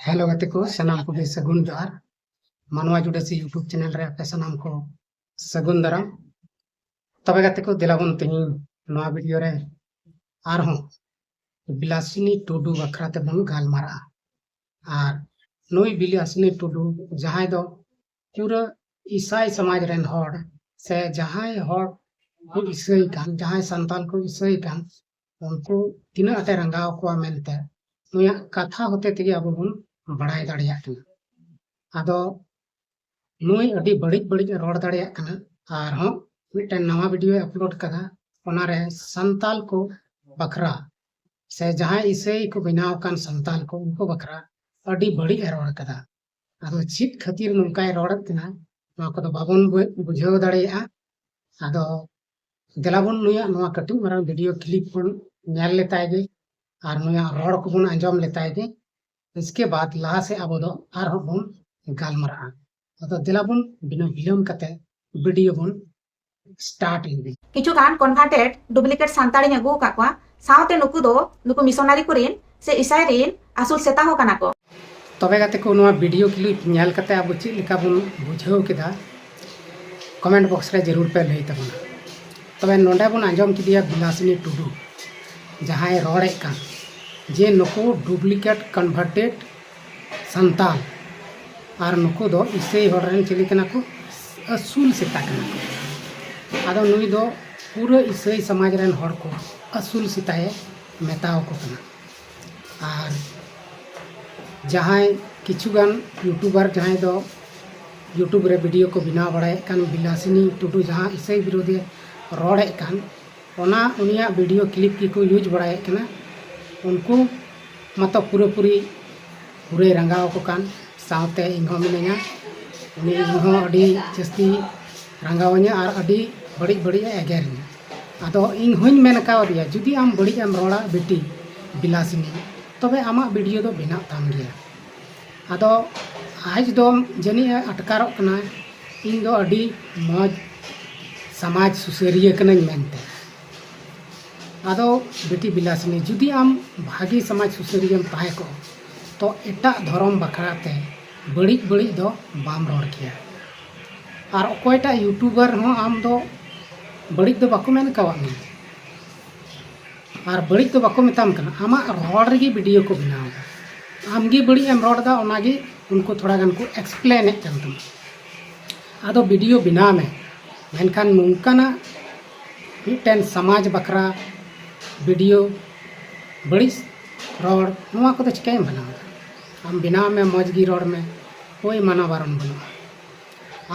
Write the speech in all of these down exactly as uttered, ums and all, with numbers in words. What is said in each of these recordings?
Hello ᱜᱟᱛᱮ ᱠᱚ, ᱥᱟᱱᱟᱢ ᱠᱚᱜᱮ ᱥᱟᱹᱜᱩᱱ ᱡᱚᱦᱟᱨ᱾ ᱢᱟᱱᱣᱟ ᱡᱩᱰᱟᱹᱥᱤ YouTube ᱪᱮᱱᱮᱞ ᱨᱮ ᱟᱯᱮ ᱥᱟᱱᱟᱢ ᱠᱚ ᱥᱟᱹᱜᱩᱱ ᱫᱟᱨᱟᱢ᱾ ᱛᱚᱵᱮ ᱜᱟᱛᱮ ᱠᱚ, ᱫᱮᱞᱟ ᱵᱚᱱ ᱛᱮᱦᱮᱧ ᱱᱚᱣᱟ ᱵᱷᱤᱰᱤᱭᱳ ᱨᱮ ᱟᱨᱦᱚᱸ ᱵᱤᱞᱟᱥᱤᱱᱤ ᱴᱩᱰᱩ ᱵᱟᱠᱷᱨᱟ ᱛᱮᱵᱚᱱ ᱜᱟᱞᱢᱟᱨᱟᱜᱼᱟ᱾ ᱟᱨ ᱱᱩᱭ ᱵᱤᱞᱟᱥᱤᱱᱤ ᱴᱩᱰᱩ, ᱡᱟᱦᱟᱸᱭ ᱫᱚ ᱯᱩᱨᱟᱹ ᱤᱥᱟᱹᱭ ᱥᱚᱢᱟᱡᱽ ᱨᱮᱱ ᱦᱚᱲ, ᱥᱮ ᱡᱟᱦᱟᱸᱭ ᱦᱚᱲ ᱠᱚ ᱤᱥᱟᱹᱭ ᱠᱟᱱ, ᱡᱟᱦᱟᱸᱭ ᱥᱟᱱᱛᱟᱞ ᱠᱚ ᱤᱥᱟᱹᱭ ᱠᱟᱱ, ᱩᱱᱠᱩ ᱛᱤᱱᱟᱹᱜ ᱟᱸᱴᱮ ᱨᱟᱸᱜᱟᱣ ᱠᱚᱣᱟ ᱢᱮᱱᱛᱮ ᱱᱩᱭᱟᱜ ᱠᱟᱛᱷᱟ ᱦᱚᱛᱮ ᱛᱮᱜᱮ ᱟᱵᱚ ᱵᱚᱱ ᱵᱟᱲᱟᱭ ᱫᱟᱲᱮᱭᱟᱜ ᱠᱟᱱᱟ᱾ ᱟᱫᱚ ᱱᱩᱭ ᱟᱹᱰᱤ ᱵᱟᱹᱲᱤᱡ ᱵᱟᱹᱲᱤᱡ ᱮ ᱨᱚᱲ ᱫᱟᱲᱮᱭᱟᱜ ᱠᱟᱱᱟ᱾ ᱟᱨᱦᱚᱸ ᱢᱤᱫᱴᱮᱱ ᱱᱟᱣᱟ ᱵᱷᱤᱰᱤᱭᱳᱭ ᱟᱯᱞᱳᱰ ᱠᱟᱫᱟ, ᱚᱱᱟᱨᱮ ᱥᱟᱱᱛᱟᱞ ᱠᱚ ᱵᱟᱠᱷᱨᱟ, ᱥᱮ ᱡᱟᱦᱟᱸᱭ ᱤᱥᱟᱹᱭ ᱠᱚ ᱵᱮᱱᱟᱣ ᱟᱠᱟᱱ ᱥᱟᱱᱛᱟᱞ ᱠᱚ, ᱩᱱᱠᱩ ᱵᱟᱠᱷᱨᱟ ᱟᱹᱰᱤ ᱵᱟᱹᱲᱤᱡ ᱮ ᱨᱚᱲ ᱠᱟᱫᱟ᱾ ᱟᱫᱚ ᱪᱮᱫ ᱠᱷᱟᱹᱛᱤᱨ ᱱᱚᱝᱠᱟᱭ ᱨᱚᱲᱮᱫ ᱠᱟᱱᱟ, ᱱᱚᱣᱟ ᱠᱚᱫᱚ ᱵᱟᱵᱚᱱ ᱵᱩ-, ᱵᱩᱡᱷᱟᱹᱣ ᱫᱟᱲᱮᱭᱟᱜᱼᱟ᱾ ᱟᱫᱚ ᱫᱮᱞᱟ ᱵᱚᱱ ᱱᱩᱭᱟᱜ ᱱᱚᱣᱟ ᱠᱟᱹᱴᱤᱡ ᱢᱟᱨᱟᱝ ᱵᱷᱤᱰᱤᱭᱳ ᱠᱞᱤᱯ ᱵᱚᱱ ᱧᱮᱞ ᱞᱮᱛᱟᱭ ᱜᱮ ᱟᱨ ᱱᱩᱭᱟᱜ ᱨᱚᱲ ᱠᱚᱵᱚᱱ ᱟᱸᱡᱚᱢ ᱞᱮᱛᱟᱭ ᱜᱮ᱾ ᱤᱥᱠᱮ ᱵᱟᱫ ᱞᱟᱦᱟ ᱥᱮᱫ ᱟᱵᱚ ᱫᱚ ᱟᱨᱦᱚᱸ ᱵᱚᱱ ᱜᱟᱞᱢᱟᱨᱟᱜᱼᱟ᱾ ᱟᱫᱚ ᱫᱮᱞᱟ ᱵᱚᱱ ᱵᱤᱱᱟᱹ ᱵᱤᱞᱚᱢ ᱠᱟᱛᱮ ᱵᱷᱤᱰᱤᱭᱳ ᱵᱚᱱ ᱥᱴᱟᱨᱴ ᱞᱮᱜᱮ᱾ ᱠᱤᱪᱷᱩ ᱜᱟᱱ ᱠᱚᱱᱵᱷᱟᱨᱴᱮᱰ ᱰᱩᱯᱞᱤᱠᱮᱴ ᱥᱟᱱᱛᱟᱲᱤᱧ ᱟᱹᱜᱩ ᱟᱠᱟᱫ ᱠᱚᱣᱟ᱾ ᱥᱟᱶᱛᱮ ᱱᱩᱠᱩ ᱫᱚ ᱱᱩᱠᱩ ᱢᱤᱥᱚᱱᱟᱨᱤ ᱠᱚᱨᱮᱱ ᱥᱮ ᱤᱥᱟᱭ ᱨᱮᱱ ᱟᱹᱥᱩᱞ ᱥᱮᱛᱟ ᱦᱚᱸ ᱠᱟᱱᱟ ᱠᱚ᱾ ᱛᱚᱵᱮ ᱜᱟᱛᱮ ᱠᱚ, ᱱᱚᱣᱟ ᱵᱷᱤᱰᱤᱭᱳ ᱠᱞᱤᱯ ᱧᱮᱞ ᱠᱟᱛᱮ ᱟᱵᱚ ᱪᱮᱫ ᱞᱮᱠᱟ ᱵᱚᱱ ᱵᱩᱡᱷᱟᱹᱣ ᱠᱮᱫᱟ, ᱠᱚᱢᱮᱱᱴ ᱵᱚᱠᱥ ᱨᱮ ᱡᱟᱹᱨᱩᱲ ᱯᱮ ᱞᱟᱹᱭ ᱛᱟᱵᱚᱱᱟ᱾ ᱛᱚᱵᱮ ᱱᱚᱰᱮ ᱵᱚᱱ ᱟᱸᱡᱚᱢ ᱠᱮᱫᱮᱭᱟ ᱵᱤᱞᱟᱥᱤᱱᱤ ᱴᱩᱰᱩ, ᱡᱟᱦᱟᱸᱭ ᱨᱚᱲᱮᱫ ᱠᱟᱱ ᱡᱮ ᱱᱩᱠᱩ ᱰᱩᱯᱞᱤᱠᱮᱴ ᱠᱚᱱᱵᱷᱟᱨᱴᱮᱰ ᱥᱟᱱᱛᱟᱞ, ᱟᱨ ᱱᱩᱠᱩ ᱫᱚ ᱤᱥᱟᱹᱭ ᱦᱚᱲ ᱨᱮᱱ ᱪᱤᱞᱤ ᱠᱟᱱᱟ ᱠᱚ? ᱟᱹᱥᱩᱞ ᱥᱮᱛᱟ ᱠᱟᱱᱟ ᱠᱚ᱾ ᱟᱫᱚ ᱱᱩᱭ ᱫᱚ ᱯᱩᱨᱟᱹ ᱤᱥᱟᱹᱭ ᱥᱚᱢᱟᱡᱽ ᱨᱮᱱ ᱦᱚᱲ ᱠᱚ ᱟᱹᱥᱩᱞ ᱥᱮᱛᱟᱭᱮ ᱢᱮᱛᱟᱣ ᱠᱚ ᱠᱟᱱᱟ᱾ ᱟᱨ ᱡᱟᱦᱟᱸᱭ ᱠᱤᱪᱷᱩᱜᱟᱱ ᱭᱩᱴᱩᱵᱟᱨ, ᱡᱟᱦᱟᱸᱭ ᱫᱚ ᱭᱩᱴᱩᱵᱽ ᱨᱮ ᱵᱷᱤᱰᱤᱭᱳ ᱠᱚ ᱵᱮᱱᱟᱣ ᱵᱟᱲᱟᱭᱮᱫ ᱠᱟᱱ, ᱵᱤᱞᱟᱥᱤᱱᱤ ᱴᱩᱰᱩ ᱡᱟᱦᱟᱸ ᱤᱥᱟᱹᱭ ᱵᱤᱨᱳᱫᱷᱮ ᱨᱚᱲᱮᱫ ᱠᱟᱱ, ᱚᱱᱟ ᱩᱱᱤᱭᱟᱜ ᱵᱷᱤᱰᱤᱭᱳ ᱠᱞᱤᱯ ᱜᱮᱠᱚ ᱤᱭᱩᱡᱽ ᱵᱟᱲᱟᱭᱮᱫ ᱠᱟᱱᱟ᱾ ᱩᱱᱠᱩ ᱢᱟᱛᱚ ᱯᱩᱨᱟᱹᱯᱩᱨᱤ ᱯᱩᱨᱟᱹᱭ ᱨᱟᱸᱜᱟᱣ ᱟᱠᱚ ᱠᱟᱱ, ᱥᱟᱶᱛᱮ ᱤᱧ ᱦᱚᱸ ᱢᱤᱱᱟᱹᱧᱟ᱾ ᱩᱱᱤ ᱤᱧ ᱦᱚᱸ ᱟᱹᱰᱤ ᱡᱟᱹᱥᱛᱤ ᱨᱟᱸᱜᱟᱣᱤᱧᱟᱹ ᱟᱨ ᱟᱹᱰᱤ ᱵᱟᱹᱲᱤᱡ ᱵᱟᱹᱲᱤᱡ ᱮ ᱮᱜᱮᱨᱤᱧᱟᱹ᱾ ᱟᱫᱚ ᱤᱧ ᱦᱚᱸᱧ ᱢᱮᱱ ᱠᱟᱣᱫᱮᱭᱟ, "ᱡᱩᱫᱤ ᱟᱢ ᱵᱟᱹᱲᱤᱡ ᱮᱢ ᱨᱚᱲᱟ ᱵᱤᱴᱤ ᱵᱤᱞᱟᱥᱤᱱᱤ, ᱛᱚᱵᱮ ᱟᱢᱟᱜ ᱵᱷᱤᱰᱤᱭᱳ ᱫᱚ ᱵᱮᱱᱟᱜ ᱛᱟᱢ ᱜᱮᱭᱟ᱾" ᱟᱫᱚ ᱟᱡ ᱫᱚ ᱡᱟᱹᱱᱤᱡ ᱮ ᱟᱴᱠᱟᱨᱚᱜ ᱠᱟᱱᱟ, ᱤᱧ ᱫᱚ ᱟᱹᱰᱤ ᱢᱚᱡᱽ ᱥᱚᱢᱟᱡᱽ ᱥᱩᱥᱟᱹᱨᱤᱭᱟᱹ ᱠᱟᱹᱱᱟᱹᱧ ᱢᱮᱱᱛᱮ᱾ ᱟᱫᱚ ᱵᱤᱴᱤ ᱵᱤᱞᱟᱥᱤᱱᱤ, ᱡᱩᱫᱤ ᱟᱢ ᱵᱷᱟᱜᱮ ᱥᱚᱢᱟᱡᱽ ᱥᱩᱥᱟᱹᱨᱤᱭᱟᱹᱢ ᱛᱟᱦᱮᱸ ᱠᱚᱜᱼᱟ, ᱛᱚ ᱮᱴᱟᱜ ᱫᱷᱚᱨᱚᱢ ᱵᱟᱠᱷᱨᱟ ᱛᱮ ᱵᱟᱹᱲᱤᱡ ᱵᱟᱹᱲᱤᱡ ᱫᱚ ᱵᱟᱢ ᱨᱚᱲ ᱠᱮᱭᱟ᱾ ᱟᱨ ᱚᱠᱚᱭᱴᱟᱜ YouTuber ᱦᱚᱸ ᱟᱢ ᱫᱚ ᱵᱟᱹᱲᱤᱡ ᱫᱚ ᱵᱟᱠᱚ ᱢᱮᱱ ᱠᱟᱣᱟᱫ ᱢᱮᱭᱟ᱾ ᱟᱨ ᱵᱟᱹᱲᱤᱡ ᱫᱚ ᱵᱟᱠᱚ ᱢᱮᱛᱟᱢ ᱠᱟᱱᱟ, ᱟᱢᱟᱜ ᱨᱚᱲ ᱨᱮᱜᱮ video ᱠᱚ ᱵᱮᱱᱟᱣ ᱮᱫᱟ᱾ ᱟᱢᱜᱮ ᱵᱟᱹᱲᱤᱡ ᱮᱢ ᱨᱚᱲ ᱮᱫᱟ, ᱚᱱᱟᱜᱮ ᱩᱱᱠᱩ ᱛᱷᱚᱲᱟ ᱜᱟᱱ ᱠᱚ explain ᱮᱫ ᱠᱟᱱ ᱛᱟᱢᱟ᱾ ᱟᱫᱚ video ᱵᱮᱱᱟᱣ ᱢᱮ, ᱢᱮᱱᱠᱷᱟᱱ ᱱᱚᱝᱠᱟᱱᱟᱜ ᱢᱤᱫᱴᱮᱱ ᱥᱚᱢᱟᱡᱽ ᱵᱟᱠᱷᱨᱟ video ᱵᱟᱹᱲᱤᱡ ᱨᱚᱲ, ᱱᱚᱣᱟ ᱠᱚᱫᱚ ᱪᱤᱠᱟᱹᱭᱮᱢ ᱵᱮᱱᱟᱣ ᱮᱫᱟ? ᱟᱢ ᱵᱮᱱᱟᱣ ᱢᱮ, ᱢᱚᱡᱽ ᱜᱮ ᱨᱚᱲ ᱢᱮ, ᱠᱳᱭ ᱢᱟᱱᱟ ᱵᱟᱨᱚᱱ ᱵᱟᱹᱱᱩᱜᱼᱟ᱾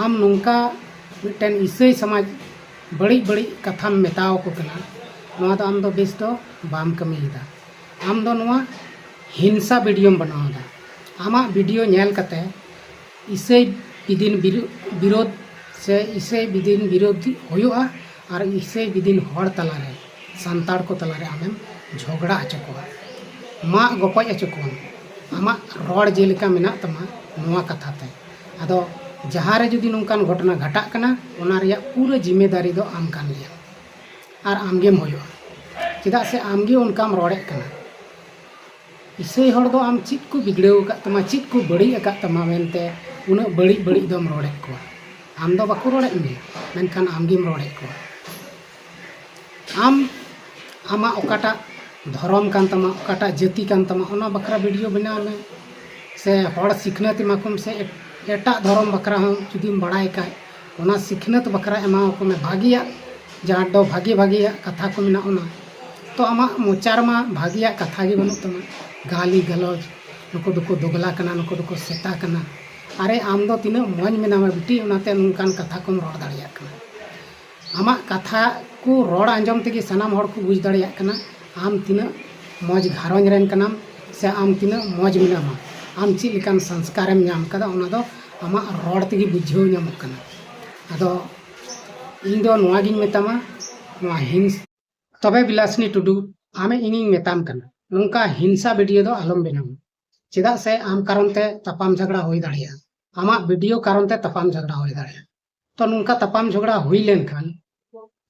ᱟᱢ ᱱᱚᱝᱠᱟ ᱢᱤᱫᱴᱮᱱ ᱤᱥᱟᱹᱭ ᱥᱚᱢᱟᱡᱽ ᱵᱟᱹᱲᱤᱡ ᱵᱟᱹᱲᱤᱡ ᱠᱟᱛᱷᱟᱢ ᱢᱮᱛᱟᱣ ᱟᱠᱚ ᱠᱟᱱᱟ, ᱱᱚᱣᱟ ᱫᱚ ᱟᱢ ᱫᱚ ᱵᱮᱥ ᱫᱚ ᱵᱟᱢ ᱠᱟᱹᱢᱤᱭᱮᱫᱟ᱾ ᱟᱢ ᱫᱚ ᱱᱚᱣᱟ ᱦᱤᱝᱥᱟ videoᱢ ᱵᱮᱱᱟᱣ ᱮᱫᱟ᱾ ᱟᱢᱟᱜ video ᱧᱮᱞ ᱠᱟᱛᱮ ᱤᱥᱟᱹᱭ ᱵᱤᱫᱤᱱ ᱵᱤᱨᱩ-, ᱵᱤᱨᱳᱫᱷ ᱥᱮ ᱤᱥᱟᱹᱭ ᱵᱤᱫᱤᱱ ᱵᱤᱨᱳᱫᱷ ᱦᱩᱭᱩᱜᱼᱟ, ᱟᱨ ᱤᱥᱟᱹᱭ ᱵᱤᱫᱤᱱ ᱦᱚᱲ ᱛᱟᱞᱟᱨᱮ, ᱥᱟᱱᱛᱟᱲ ᱠᱚ ᱛᱟᱞᱟᱨᱮ ᱟᱢᱮᱢ ᱡᱷᱚᱜᱽᱲᱟ ᱦᱚᱪᱚ ᱠᱚᱣᱟ, ᱢᱟᱜ ᱜᱚᱯᱚᱡ ᱦᱚᱪᱚ ᱠᱚᱣᱟᱢ᱾ ᱟᱢᱟᱜ ᱨᱚᱲ ᱡᱮᱞᱮᱠᱟ ᱢᱮᱱᱟᱜ ᱛᱟᱢᱟ ᱱᱚᱣᱟ ᱠᱟᱛᱷᱟ ᱛᱮ᱾ ᱟᱫᱚ ᱡᱟᱦᱟᱸ ᱨᱮ ᱡᱩᱫᱤ ᱱᱚᱝᱠᱟᱱ ᱜᱷᱚᱴᱚᱱᱟ ᱜᱷᱟᱴᱟᱜ ᱠᱟᱱᱟ, ᱚᱱᱟ ᱨᱮᱭᱟᱜ ᱯᱩᱨᱟᱹ ᱡᱤᱢᱢᱮᱫᱟᱨᱤ ᱫᱚ ᱟᱢ ᱠᱟᱱ ᱜᱮᱭᱟ ᱟᱨ ᱟᱢᱜᱮᱢ ᱦᱩᱭᱩᱜᱼᱟ, ᱪᱮᱫᱟᱜ ᱥᱮ ᱟᱢᱜᱮ ᱚᱱᱠᱟᱢ ᱨᱚᱲᱮᱫ ᱠᱟᱱᱟ᱾ ᱤᱥᱟᱹᱭ ᱦᱚᱲ ᱫᱚ ᱟᱢ ᱪᱮᱫ ᱠᱚ ᱵᱤᱜᱽᱲᱟᱹᱣ ᱟᱠᱟᱫ ᱛᱟᱢᱟ, ᱪᱮᱫ ᱠᱚ ᱵᱟᱹᱲᱤᱡ ᱟᱠᱟᱫ ᱛᱟᱢᱟ ᱢᱮᱱᱛᱮ ᱩᱱᱟᱹᱜ ᱵᱟᱹᱲᱤᱡ ᱵᱟᱹᱲᱤᱡ ᱫᱚᱢ ᱨᱚᱲᱮᱫ ᱠᱚᱣᱟ? ᱟᱢ ᱫᱚ ᱵᱟᱠᱚ ᱨᱚᱲᱮᱫ ᱢᱮᱭᱟ, ᱢᱮᱱᱠᱷᱟᱱ ᱟᱢᱜᱮᱢ ᱨᱚᱲᱮᱫ ᱠᱚᱣᱟ᱾ ᱟᱢ ᱟᱢᱟᱜ ᱚᱠᱟᱴᱟᱜ ᱫᱷᱚᱨᱚᱢ ᱠᱟᱱ ᱛᱟᱢᱟ, ᱚᱠᱟᱴᱟᱜ ᱡᱟᱹᱛᱤ ᱠᱟᱱ ᱛᱟᱢᱟ, ᱚᱱᱟ ᱵᱟᱠᱷᱨᱟ video ᱵᱮᱱᱟᱣ ᱢᱮ, ᱥᱮ ᱦᱚᱲ ᱥᱤᱠᱷᱱᱟᱹᱛ ᱮᱢᱟ ᱠᱚᱢ, ᱥᱮ ᱮᱴ-, ᱮᱴᱟᱜ ᱫᱷᱚᱨᱚᱢ ᱵᱟᱠᱷᱨᱟ ᱦᱚᱸ ᱡᱩᱫᱤᱢ ᱵᱟᱲᱟᱭ ᱠᱷᱟᱡ, ᱚᱱᱟ ᱥᱤᱠᱷᱱᱟᱹᱛ ᱵᱟᱠᱷᱨᱟ ᱮᱢᱟ ᱠᱚ ᱢᱮ᱾ ᱵᱷᱟᱜᱤᱭᱟᱜ, ᱡᱟᱦᱟᱸ ᱫᱚ ᱵᱷᱟᱜᱤ ᱵᱷᱟᱜᱤᱭᱟᱜ ᱠᱟᱛᱷᱟ ᱠᱚ ᱢᱮᱱᱟᱜᱼᱟ, ᱚᱱᱟ ᱛᱚ ᱟᱢᱟᱜ ᱢᱚᱪᱟ ᱨᱮᱢᱟ ᱵᱷᱟᱜᱤᱭᱟᱜ ᱠᱟᱛᱷᱟ ᱜᱮ ᱵᱟᱹᱱᱩᱜ ᱛᱟᱢᱟ᱾ ᱜᱟᱹᱞᱤ ᱜᱟᱞᱚᱪ, ᱱᱩᱠᱩ ᱫᱚᱠᱚ ᱫᱚᱜᱽᱞᱟ ᱠᱟᱱᱟ, ᱱᱩᱠᱩ ᱫᱚᱠᱚ ᱥᱮᱛᱟ ᱠᱟᱱᱟ᱾ ᱟᱨᱮ, ᱟᱢ ᱫᱚ ᱛᱤᱱᱟᱹᱜ ᱢᱚᱡᱽ ᱢᱮᱱᱟᱢᱟ ᱵᱤᱴᱤ, ᱚᱱᱟᱛᱮ ᱱᱚᱝᱠᱟᱱ ᱠᱟᱛᱷᱟ ᱠᱚᱢ ᱨᱚᱲ ᱫᱟᱲᱮᱭᱟᱜ ᱠᱟᱱᱟ᱾ ᱟᱢᱟᱜ ᱠᱟᱛᱷᱟ ᱠᱚ ᱨᱚᱲ ᱟᱸᱡᱚᱢ ᱛᱮᱜᱮ ᱥᱟᱱᱟᱢ ᱦᱚᱲ ᱠᱚ ᱵᱩᱡᱽ ᱫᱟᱲᱮᱭᱟᱜ ᱠᱟᱱᱟ ᱟᱢ ᱛᱤᱱᱟᱹᱜ ᱢᱚᱡᱽ ᱜᱷᱟᱨᱚᱸᱡᱽ ᱨᱮᱱ ᱠᱟᱱᱟᱢ, ᱥᱮ ᱟᱢ ᱛᱤᱱᱟᱹᱜ ᱢᱚᱡᱽ ᱢᱮᱱᱟᱢᱟ, ᱟᱢ ᱪᱮᱫ ᱞᱮᱠᱟᱱ ᱥᱚᱝᱥᱠᱟᱨᱮᱢ ᱧᱟᱢ ᱠᱟᱫᱟ, ᱚᱱᱟ ᱫᱚ ᱟᱢᱟᱜ ᱨᱚᱲ ᱛᱮᱜᱮ ᱵᱩᱡᱷᱟᱹᱣ ᱧᱟᱢᱚᱜ ᱠᱟᱱᱟ᱾ ᱟᱫᱚ ᱤᱧ ᱫᱚ ᱱᱚᱣᱟ ᱜᱤᱧ ᱢᱮᱛᱟᱢᱟ, ᱱᱚᱣᱟ ᱦᱤᱱᱥ-, ᱛᱚᱵᱮ ᱵᱤᱞᱟᱥᱤᱱᱤ ᱴᱩᱰᱩ, ᱟᱢᱮ ᱤᱧᱤᱧ ᱢᱮᱛᱟᱢ ᱠᱟᱱᱟ, ᱱᱚᱝᱠᱟ ᱦᱤᱝᱥᱟ video ᱫᱚ ᱟᱞᱚᱢ ᱵᱮᱱᱟᱣᱟ᱾ ᱪᱮᱫᱟᱜ ᱥᱮ ᱟᱢ ᱠᱟᱨᱚᱱ ᱛᱮ ᱛᱟᱯᱟᱢ ᱡᱷᱟᱜᱽᱲᱟ ᱦᱩᱭ ᱫᱟᱲᱮᱭᱟᱜᱼᱟ, ᱟᱢᱟᱜ video ᱠᱟᱨᱚᱱ ᱛᱮ ᱛᱟᱯᱟᱢ ᱡᱷᱟᱜᱽᱲᱟ ᱦᱩᱭ ᱫᱟᱲᱮᱭᱟᱜᱼᱟ᱾ ᱛᱚ ᱱᱚᱝᱠᱟ ᱛᱟᱯᱟᱢ ᱡᱷᱟᱜᱽᱲᱟ ᱦᱩᱭ ᱞᱮᱱᱠᱷᱟᱱ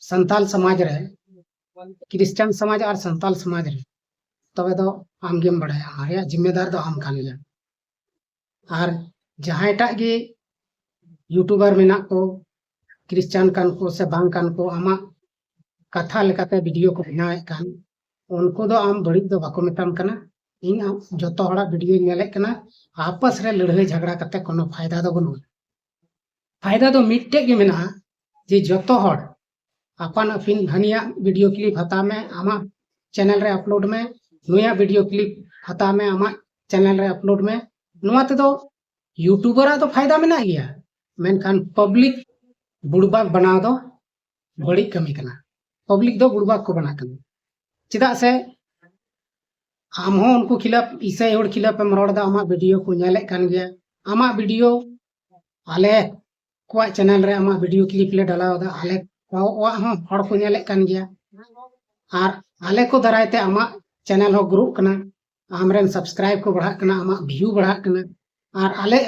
ᱥᱟᱱᱛᱟᱞ ᱥᱚᱢᱟᱡᱽ ᱨᱮ, ᱠᱷᱨᱤᱥᱴᱟᱱ ᱥᱚᱢᱟᱡᱽ ᱟᱨ ᱥᱟᱱᱛᱟᱞ ᱥᱚᱢᱟᱡᱽ ᱨᱮ ᱛᱚᱵᱮ ᱫᱚ ᱟᱢ ᱜᱮᱢ ᱵᱟᱲᱟᱭᱟ, ᱚᱱᱟ ᱨᱮᱭᱟᱜ ᱡᱤᱢᱢᱮᱫᱟᱨ ᱫᱚ ᱟᱢ ᱠᱟᱱ ᱜᱮᱭᱟ᱾ ᱟᱨ ᱡᱟᱦᱟᱸᱭᱴᱟᱜ ᱜᱮ ᱭᱩᱴᱩᱵᱟᱨ ᱢᱮᱱᱟᱜ ᱠᱚ, ᱠᱷᱨᱤᱥᱪᱟᱱ ᱠᱟᱱ ᱠᱚ ᱥᱮ ᱵᱟᱝ ᱠᱟᱱ ᱠᱚ, ᱟᱢᱟᱜ ᱠᱟᱛᱷᱟ ᱞᱮᱠᱟᱛᱮ ᱵᱷᱤᱰᱤᱭᱳ ᱠᱚ ᱵᱮᱱᱟᱣᱮᱫ ᱠᱟᱱ, ᱩᱱᱠᱩ ᱫᱚ ᱟᱢ ᱵᱟᱹᱲᱤᱡ ᱫᱚ ᱵᱟᱠᱚ ᱢᱮᱛᱟᱢ ᱠᱟᱱᱟ᱾ ᱤᱧ ᱟᱢ ᱡᱚᱛᱚ ᱦᱚᱲᱟᱜ ᱵᱷᱤᱰᱤᱭᱳᱧ ᱧᱮᱞᱮᱫ ᱠᱟᱱᱟ, ᱟᱯᱟᱥ ᱨᱮ ᱞᱟᱹᱲᱦᱟᱹᱭ ᱡᱷᱟᱜᱽᱲᱟ ᱠᱟᱛᱮ ᱠᱳᱱᱳ ᱯᱷᱟᱭᱫᱟ ᱫᱚ ᱵᱟᱹᱱᱩᱜᱼᱟ᱾ ᱯᱷᱟᱭᱫᱟ ᱫᱚ ᱢᱤᱫᱴᱮᱡ ᱜᱮ ᱢᱮᱱᱟᱜᱼᱟ, ᱡᱮ ᱡᱚᱛᱚ ᱦᱚᱲ ᱟᱯᱟᱱ ᱟᱹᱯᱤᱱ ᱦᱟᱹᱱᱤᱭᱟᱜ ᱵᱷᱤᱰᱤᱭᱳ ᱠᱞᱤᱯ ᱦᱟᱛᱟᱣ ᱢᱮ, ᱟᱢᱟᱜ ᱪᱮᱱᱮᱞ ᱨᱮ ᱟᱯᱞᱳᱰ ᱢᱮ, ᱱᱩᱭᱟᱜ ᱵᱷᱤᱰᱤᱭᱳ ᱠᱞᱤᱯ ᱦᱟᱛᱟᱣ ᱢᱮ, ᱟᱢᱟᱜ ᱪᱮᱱᱮᱞ ᱨᱮ ᱟᱯᱞᱳᱰ ᱢᱮ᱾ ᱱᱚᱣᱟ ᱛᱮᱫᱚ ᱭᱩᱴᱩᱵᱟᱨᱟᱜ ᱫᱚ ᱯᱷᱟᱭᱫᱟ ᱢᱮᱱᱟᱜ ᱜᱮᱭᱟ, ᱢᱮᱱᱠᱷᱟᱱ ᱯᱟᱵᱽᱞᱤᱠ ᱵᱩᱲᱵᱟᱠ ᱵᱮᱱᱟᱣ ᱫᱚ ᱵᱟᱹᱲᱤᱡ ᱠᱟᱹᱢᱤ ᱠᱟᱱᱟ᱾ ᱯᱟᱵᱽᱞᱤᱠ ᱫᱚ ᱵᱩᱲᱵᱟᱠ ᱠᱚ ᱵᱮᱱᱟᱜ ᱠᱟᱱᱟ᱾ ᱪᱮᱫᱟᱜ ᱥᱮ ᱟᱢ ᱦᱚᱸ ᱩᱱᱠᱩ ᱠᱷᱤᱞᱟᱯ, ᱤᱥᱟᱹᱭ ᱦᱚᱲ ᱠᱷᱤᱞᱟᱯ ᱮᱢ ᱨᱚᱲ ᱮᱫᱟ, ᱟᱢᱟᱜ ᱵᱷᱤᱰᱤᱭᱳ ᱠᱚ ᱧᱮᱞᱮᱫ ᱠᱟᱱ ᱜᱮᱭᱟ, ᱟᱢᱟᱜ ᱵᱷᱤᱰᱤᱭᱳ ᱟᱞᱮ ᱠᱚᱣᱟᱜ ᱪᱮᱱᱮᱞ ᱨᱮ ᱟᱢᱟᱜ ᱵᱷᱤᱰᱤᱭᱳ ᱠᱞᱤᱯ ᱞᱮ ᱰᱟᱞᱟᱣ ᱮᱫᱟ, ᱟᱞᱮ ᱠᱚᱣᱟᱜ ᱦᱚᱸ ᱦᱚᱲ ᱠᱚ ᱧᱮᱞᱮᱫ ᱠᱟᱱ ᱜᱮᱭᱟ, ᱟᱨ ᱟᱞᱮ ᱠᱚ ᱫᱟᱨᱟᱭ ᱛᱮ ᱟᱢᱟᱜ ᱪᱮᱱᱮᱞ ᱦᱚᱸ ᱜᱨᱳᱜ ᱠᱟᱱᱟ, ᱟᱢᱨᱮᱱ ᱥᱟᱵᱥᱠᱨᱟᱭᱤᱵ ᱠᱚ ᱵᱟᱲᱦᱟᱜ ᱠᱟᱱᱟ, ᱟᱢᱟᱜ ᱵᱷᱤᱭᱩ ᱵᱟᱲᱦᱟᱜ ᱠᱟᱱᱟ, ᱟᱨ ᱟᱞᱮ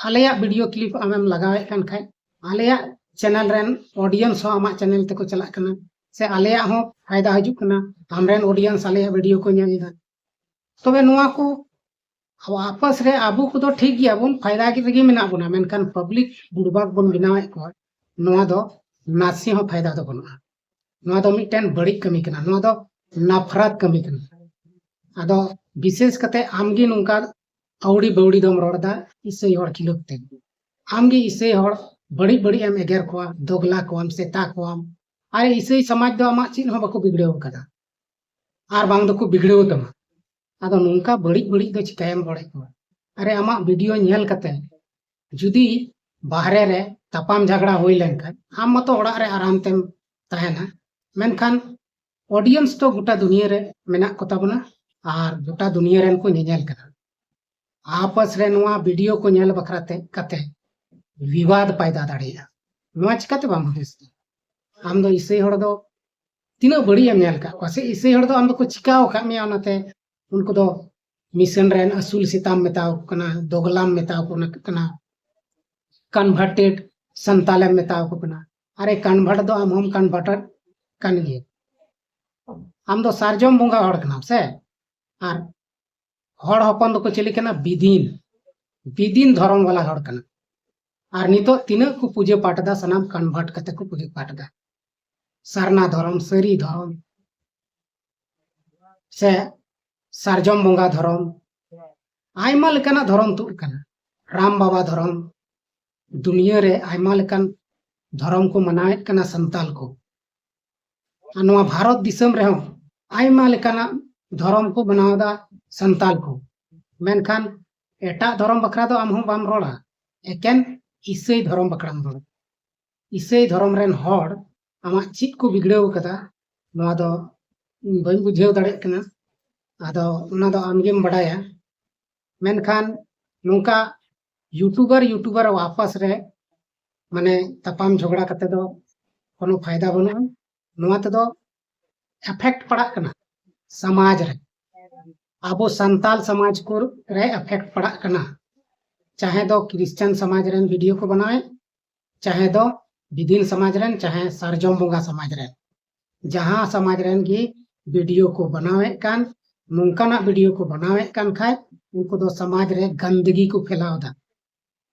ᱟᱞᱮᱭᱟᱜ ᱵᱷᱤᱰᱤᱭᱳ ᱠᱞᱤᱯ ᱟᱢᱮᱢ ᱞᱟᱜᱟᱣᱮᱫ ᱠᱟᱱ ᱠᱷᱟᱡ ᱟᱞᱮᱭᱟᱜ ᱪᱮᱱᱮᱞ ᱨᱮᱱ ᱚᱰᱤᱭᱮᱱᱥ ᱦᱚᱸ ᱟᱢᱟᱜ ᱪᱮᱱᱮᱞ ᱛᱮᱠᱚ ᱪᱟᱞᱟᱜ ᱠᱟᱱᱟ, ᱥᱮ ᱟᱞᱮᱭᱟᱜ ᱦᱚᱸ ᱯᱷᱟᱭᱫᱟ ᱦᱤᱡᱩᱜ ᱠᱟᱱᱟ, ᱟᱢᱨᱮᱱ ᱚᱰᱤᱭᱮᱱᱥ ᱟᱞᱮᱭᱟᱜ ᱵᱷᱤᱰᱤᱭᱳ ᱠᱚ ᱧᱮᱞ ᱮᱫᱟ᱾ ᱛᱚᱵᱮ ᱱᱚᱣᱟ ᱠᱚ ᱟᱵᱚ ᱟᱯᱟᱥ ᱨᱮ ᱟᱵᱚ ᱠᱚᱫᱚ ᱴᱷᱤᱠ ᱜᱮᱭᱟ ᱵᱚᱱ, ᱯᱷᱟᱭᱫᱟ ᱨᱮᱜᱮ ᱢᱮᱱᱟᱜ ᱵᱚᱱᱟ, ᱢᱮᱱᱠᱷᱟᱱ ᱯᱟᱵᱽᱞᱤᱠ ᱵᱩᱲᱵᱟᱠ ᱵᱚᱱ ᱵᱮᱱᱟᱣᱮᱫ ᱠᱚᱣᱟ, ᱱᱚᱣᱟ ᱫᱚ ᱱᱟᱥᱮ ᱦᱚᱸ ᱯᱷᱟᱭᱫᱟ ᱫᱚ ᱵᱟᱹᱱᱩᱜᱼᱟ᱾ ᱱᱚᱣᱟ ᱫᱚ ᱢᱤᱫᱴᱮᱱ ᱵᱟᱹᱲᱤᱡ ᱠᱟᱹᱢᱤ ᱠᱟᱱᱟ, ᱱᱚᱣᱟ ᱫᱚ ᱱᱟᱯᱷᱨᱟᱛ ᱠᱟᱹᱢᱤ ᱠᱟᱱᱟ᱾ ᱟᱫᱚ ᱵᱤᱥᱮᱥ ᱠᱟᱛᱮ ᱟᱢᱜᱮ ᱱᱚᱝᱠᱟ ᱟᱹᱣᱲᱤ ᱵᱟᱹᱣᱲᱤ ᱫᱚᱢ ᱨᱚᱲ ᱮᱫᱟ ᱤᱥᱟᱹᱭ ᱦᱚᱲ ᱠᱷᱤᱞᱟᱹᱯ ᱛᱮ᱾ ᱟᱢᱜᱮ ᱤᱥᱟᱹᱭ ᱦᱚᱲ ᱵᱟᱹᱲᱤᱡ ᱵᱟᱹᱲᱤᱡ ᱮᱢ ᱮᱜᱮᱨ ᱠᱚᱣᱟ, ᱫᱚᱜᱽᱞᱟ ᱠᱚᱣᱟᱢ, ᱥᱮᱛᱟ ᱠᱚᱣᱟᱢ᱾ ᱟᱨ ᱤᱥᱟᱹᱭ ᱥᱚᱢᱟᱡᱽ ᱫᱚ ᱟᱢᱟᱜ ᱪᱮᱫ ᱦᱚᱸ ᱵᱟᱠᱚ ᱵᱤᱜᱽᱲᱟᱹᱣ ᱟᱠᱟᱫᱟ, ᱟᱨ ᱵᱟᱝ ᱫᱚᱠᱚ ᱵᱤᱜᱽᱲᱟᱹᱣ ᱛᱟᱢᱟ᱾ ᱟᱫᱚ ᱱᱚᱝᱠᱟ ᱵᱟᱹᱲᱤᱡ ᱵᱟᱹᱲᱤᱡ ᱫᱚ ᱪᱤᱠᱟᱭᱮᱢ ᱨᱚᱲᱮᱫ ᱠᱚᱣᱟ? ᱟᱨᱮ, ᱟᱢᱟᱜ ᱵᱷᱤᱰᱤᱭᱳ ᱧᱮᱞ ᱠᱟᱛᱮ ᱡᱩᱫᱤ ᱵᱟᱦᱨᱮ ᱨᱮ ᱛᱟᱯᱟᱢ ᱡᱷᱟᱜᱽᱲᱟ ᱦᱩᱭ ᱞᱮᱱᱠᱷᱟᱱ, ᱟᱢ ᱢᱟᱛᱚ ᱚᱲᱟᱜ ᱨᱮ ᱟᱨᱟᱢ ᱛᱮᱢ ᱛᱟᱦᱮᱱᱟ, ᱢᱮᱱᱠᱷᱟᱱ ᱚᱰᱤᱭᱮᱱᱥ ᱫᱚ ᱜᱚᱴᱟ ᱫᱩᱱᱤᱭᱟᱹ ᱨᱮ ᱢᱮᱱᱟᱜ ᱠᱚ ᱛᱟᱵᱚᱱᱟ ᱟᱨ ᱜᱚᱴᱟ ᱫᱩᱱᱤᱭᱟᱹ ᱨᱮᱱ ᱠᱚ ᱧᱮᱧᱮᱞ ᱠᱟᱱᱟ᱾ ᱟᱯᱟᱥ ᱨᱮ ᱱᱚᱣᱟ ᱵᱷᱤᱰᱤᱭᱳ ᱠᱚ ᱧᱮᱞ ᱵᱟᱠᱷᱨᱟ ᱛᱮ ᱠᱟᱛᱮ ᱵᱤᱵᱟᱫ ᱯᱟᱭᱫᱟ ᱫᱟᱲᱮᱭᱟᱜᱼᱟ᱾ ᱱᱚᱣᱟ ᱪᱤᱠᱟᱛᱮ ᱵᱟᱢ ᱦᱩᱫᱤᱥ ᱮᱫᱟ? ᱟᱢ ᱫᱚ ᱤᱥᱟᱹᱭ ᱦᱚᱲ ᱫᱚ ᱛᱤᱱᱟᱹᱜ ᱵᱟᱹᱲᱤᱡ ᱮᱢ ᱧᱮᱞ ᱟᱠᱟᱫ ᱠᱚᱣᱟ? ᱥᱮ ᱤᱥᱟᱹᱭ ᱦᱚᱲ ᱫᱚ ᱟᱢ ᱫᱚᱠᱚ ᱪᱤᱠᱟᱹᱣ ᱟᱠᱟᱫ ᱢᱮᱭᱟ, ᱚᱱᱟᱛᱮ ᱩᱱᱠᱩ ᱫᱚ ᱢᱤᱥᱚᱱ ᱨᱮᱱ ᱟᱹᱥᱩᱞ ᱥᱮᱛᱟᱢ ᱢᱮᱛᱟᱣ ᱠᱚ ᱠᱟᱱᱟ, ᱫᱚᱜᱽᱞᱟᱢ ᱢᱮᱛᱟᱣ ᱠᱚ ᱠᱟᱱᱟ, ᱠᱚᱱᱵᱷᱟᱨᱴᱮᱰ ᱥᱟᱱᱛᱟᱞᱮᱢ ᱢᱮᱛᱟᱣ ᱠᱚ ᱠᱟᱱᱟ᱾ ᱟᱨᱮ, ᱠᱚᱱᱵᱷᱟᱨᱴ ᱫᱚ ᱟᱢ ᱦᱚᱸᱢ ᱠᱚᱱᱵᱷᱟᱨᱴᱮᱰ ᱠᱟᱱ ᱜᱮᱭᱟ᱾ ᱟᱢ ᱫᱚ ᱥᱟᱨᱡᱚᱢ ᱵᱚᱸᱜᱟ ᱦᱚᱲ ᱠᱟᱱᱟᱢ ᱥᱮ? ᱟᱨ ᱦᱚᱲ ᱦᱚᱯᱚᱱ ᱫᱚᱠᱚ ᱪᱤᱞᱤ ᱠᱟᱱᱟ? ᱵᱤᱫᱤᱱ, ᱵᱤᱫᱤᱱ ᱫᱷᱚᱨᱚᱢ ᱵᱟᱞᱟ ᱦᱚᱲ ᱠᱟᱱᱟ᱾ ᱟᱨ ᱱᱤᱛᱚᱜ ᱛᱤᱱᱟᱹᱜ ᱠᱚ ᱯᱩᱡᱟᱹ ᱯᱟᱴ ᱮᱫᱟ, ᱥᱟᱱᱟᱢ convert ᱠᱟᱛᱮ ᱠᱚ ᱯᱩᱡᱟᱹ ᱯᱟᱴ ᱮᱫᱟ᱾ ᱥᱟᱨᱱᱟ ᱫᱷᱚᱨᱚᱢ, ᱥᱟᱹᱨᱤ ᱫᱷᱚᱨᱚᱢ, ᱥᱮ ᱥᱟᱨᱡᱚᱢ ᱵᱚᱸᱜᱟ ᱫᱷᱚᱨᱚᱢ, ᱟᱭᱢᱟ ᱞᱮᱠᱟᱱᱟᱜ ᱫᱷᱚᱨᱚᱢ ᱛᱩᱫ ᱠᱟᱱᱟ᱾ ᱨᱟᱢ ᱵᱟᱵᱟ ᱫᱷᱚᱨᱚᱢ, ᱫᱩᱱᱤᱭᱟᱹ ᱨᱮ ᱟᱭᱢᱟ ᱞᱮᱠᱟᱱ ᱫᱷᱚᱨᱚᱢ ᱠᱚ ᱢᱟᱱᱟᱣᱮᱫ ᱠᱟᱱᱟ ᱥᱟᱱᱛᱟᱞ ᱠᱚ᱾ ᱟᱨ ᱱᱚᱣᱟ ᱵᱷᱟᱨᱚᱛ ᱫᱤᱥᱚᱢ ᱨᱮᱦᱚᱸ ᱟᱭᱢᱟ ᱞᱮᱠᱟᱱᱟᱜ ᱫᱷᱚᱨᱚᱢ ᱠᱚ ᱢᱟᱱᱟᱣ ᱮᱫᱟ ᱥᱟᱱᱛᱟᱞ ᱠᱚ, ᱢᱮᱱᱠᱷᱟᱱ ᱮᱴᱟᱜ ᱫᱷᱚᱨᱚᱢ ᱵᱟᱠᱷᱨᱟ ᱫᱚ ᱟᱢ ᱦᱚᱸ ᱵᱟᱢ ᱨᱚᱲᱟ, ᱮᱠᱮᱱ ᱤᱥᱟᱹᱭ ᱫᱷᱚᱨᱚᱢ ᱵᱟᱠᱷᱨᱟᱢ ᱨᱚᱲᱟ᱾ ᱤᱥᱟᱹᱭ ᱫᱷᱚᱨᱚᱢ ᱨᱮᱱ ᱦᱚᱲ ᱟᱢᱟᱜ ᱪᱮᱫ ᱠᱚ ᱵᱤᱜᱽᱲᱟᱹᱣ ᱠᱟᱫᱟ, ᱱᱚᱣᱟ ᱫᱚ ᱤᱧ ᱵᱟᱹᱧ ᱵᱩᱡᱷᱟᱹᱣ ᱫᱟᱲᱮᱭᱟᱜ ᱠᱟᱱᱟ᱾ ᱟᱫᱚ ᱚᱱᱟ ᱫᱚ ᱟᱢᱜᱮᱢ ᱵᱟᱰᱟᱭᱟ᱾ ᱢᱮᱱᱠᱷᱟᱱ ᱱᱚᱝᱠᱟ YouTuber YouTuber ᱟᱯᱟᱥ ᱨᱮ ᱢᱟᱱᱮ ᱛᱟᱯᱟᱢ ᱡᱷᱚᱜᱽᱲᱟ ᱠᱟᱛᱮ ᱫᱚ ᱠᱳᱱᱳ ᱯᱷᱟᱭᱫᱟ ᱵᱟᱹᱱᱩᱜᱼᱟ᱾ ᱱᱚᱣᱟ ᱛᱮᱫᱚ effect ᱯᱟᱲᱟᱜ ᱠᱟᱱᱟ ᱥᱚᱢᱟᱡᱽ ᱨᱮ, ᱟᱵᱚ ᱥᱟᱱᱛᱟᱞ ᱥᱚᱢᱟᱡᱽ ᱠᱚ ᱨᱮ effect ᱯᱟᱲᱟᱜ ᱠᱟᱱᱟ᱾ ᱪᱟᱦᱮ ᱫᱚ ᱠᱷᱨᱤᱥᱪᱟᱱ ᱥᱚᱢᱟᱡᱽ ᱨᱮᱱ ᱵᱷᱤᱰᱤᱭᱳ ᱠᱚ ᱵᱮᱱᱟᱣᱮᱫ, ᱪᱟᱦᱮ ᱫᱚ ᱵᱤᱫᱤᱱ ᱥᱚᱢᱟᱡᱽ ᱨᱮᱱ, ᱪᱟᱦᱮ ᱥᱟᱨᱡᱚᱢ ᱵᱚᱸᱜᱟ ᱥᱚᱢᱟᱡᱽ ᱨᱮᱱ, ᱡᱟᱦᱟᱸ ᱥᱚᱢᱟᱡᱽ ᱨᱮᱱ ᱜᱮ ᱵᱷᱤᱰᱤᱭᱳ ᱠᱚ ᱵᱮᱱᱟᱣᱮᱫ ᱠᱟᱱ, ᱱᱚᱝᱠᱟᱱᱟᱜ ᱵᱷᱤᱰᱤᱭᱳ ᱠᱚ ᱵᱮᱱᱟᱣᱮᱫ ᱠᱟᱱ ᱠᱷᱟᱡ ᱩᱱᱠᱩ ᱫᱚ ᱥᱚᱢᱟᱡᱽ ᱨᱮ ᱜᱟᱱᱫᱟᱹᱜᱤ ᱠᱚ ᱯᱷᱮᱞᱟᱣ ᱮᱫᱟ᱾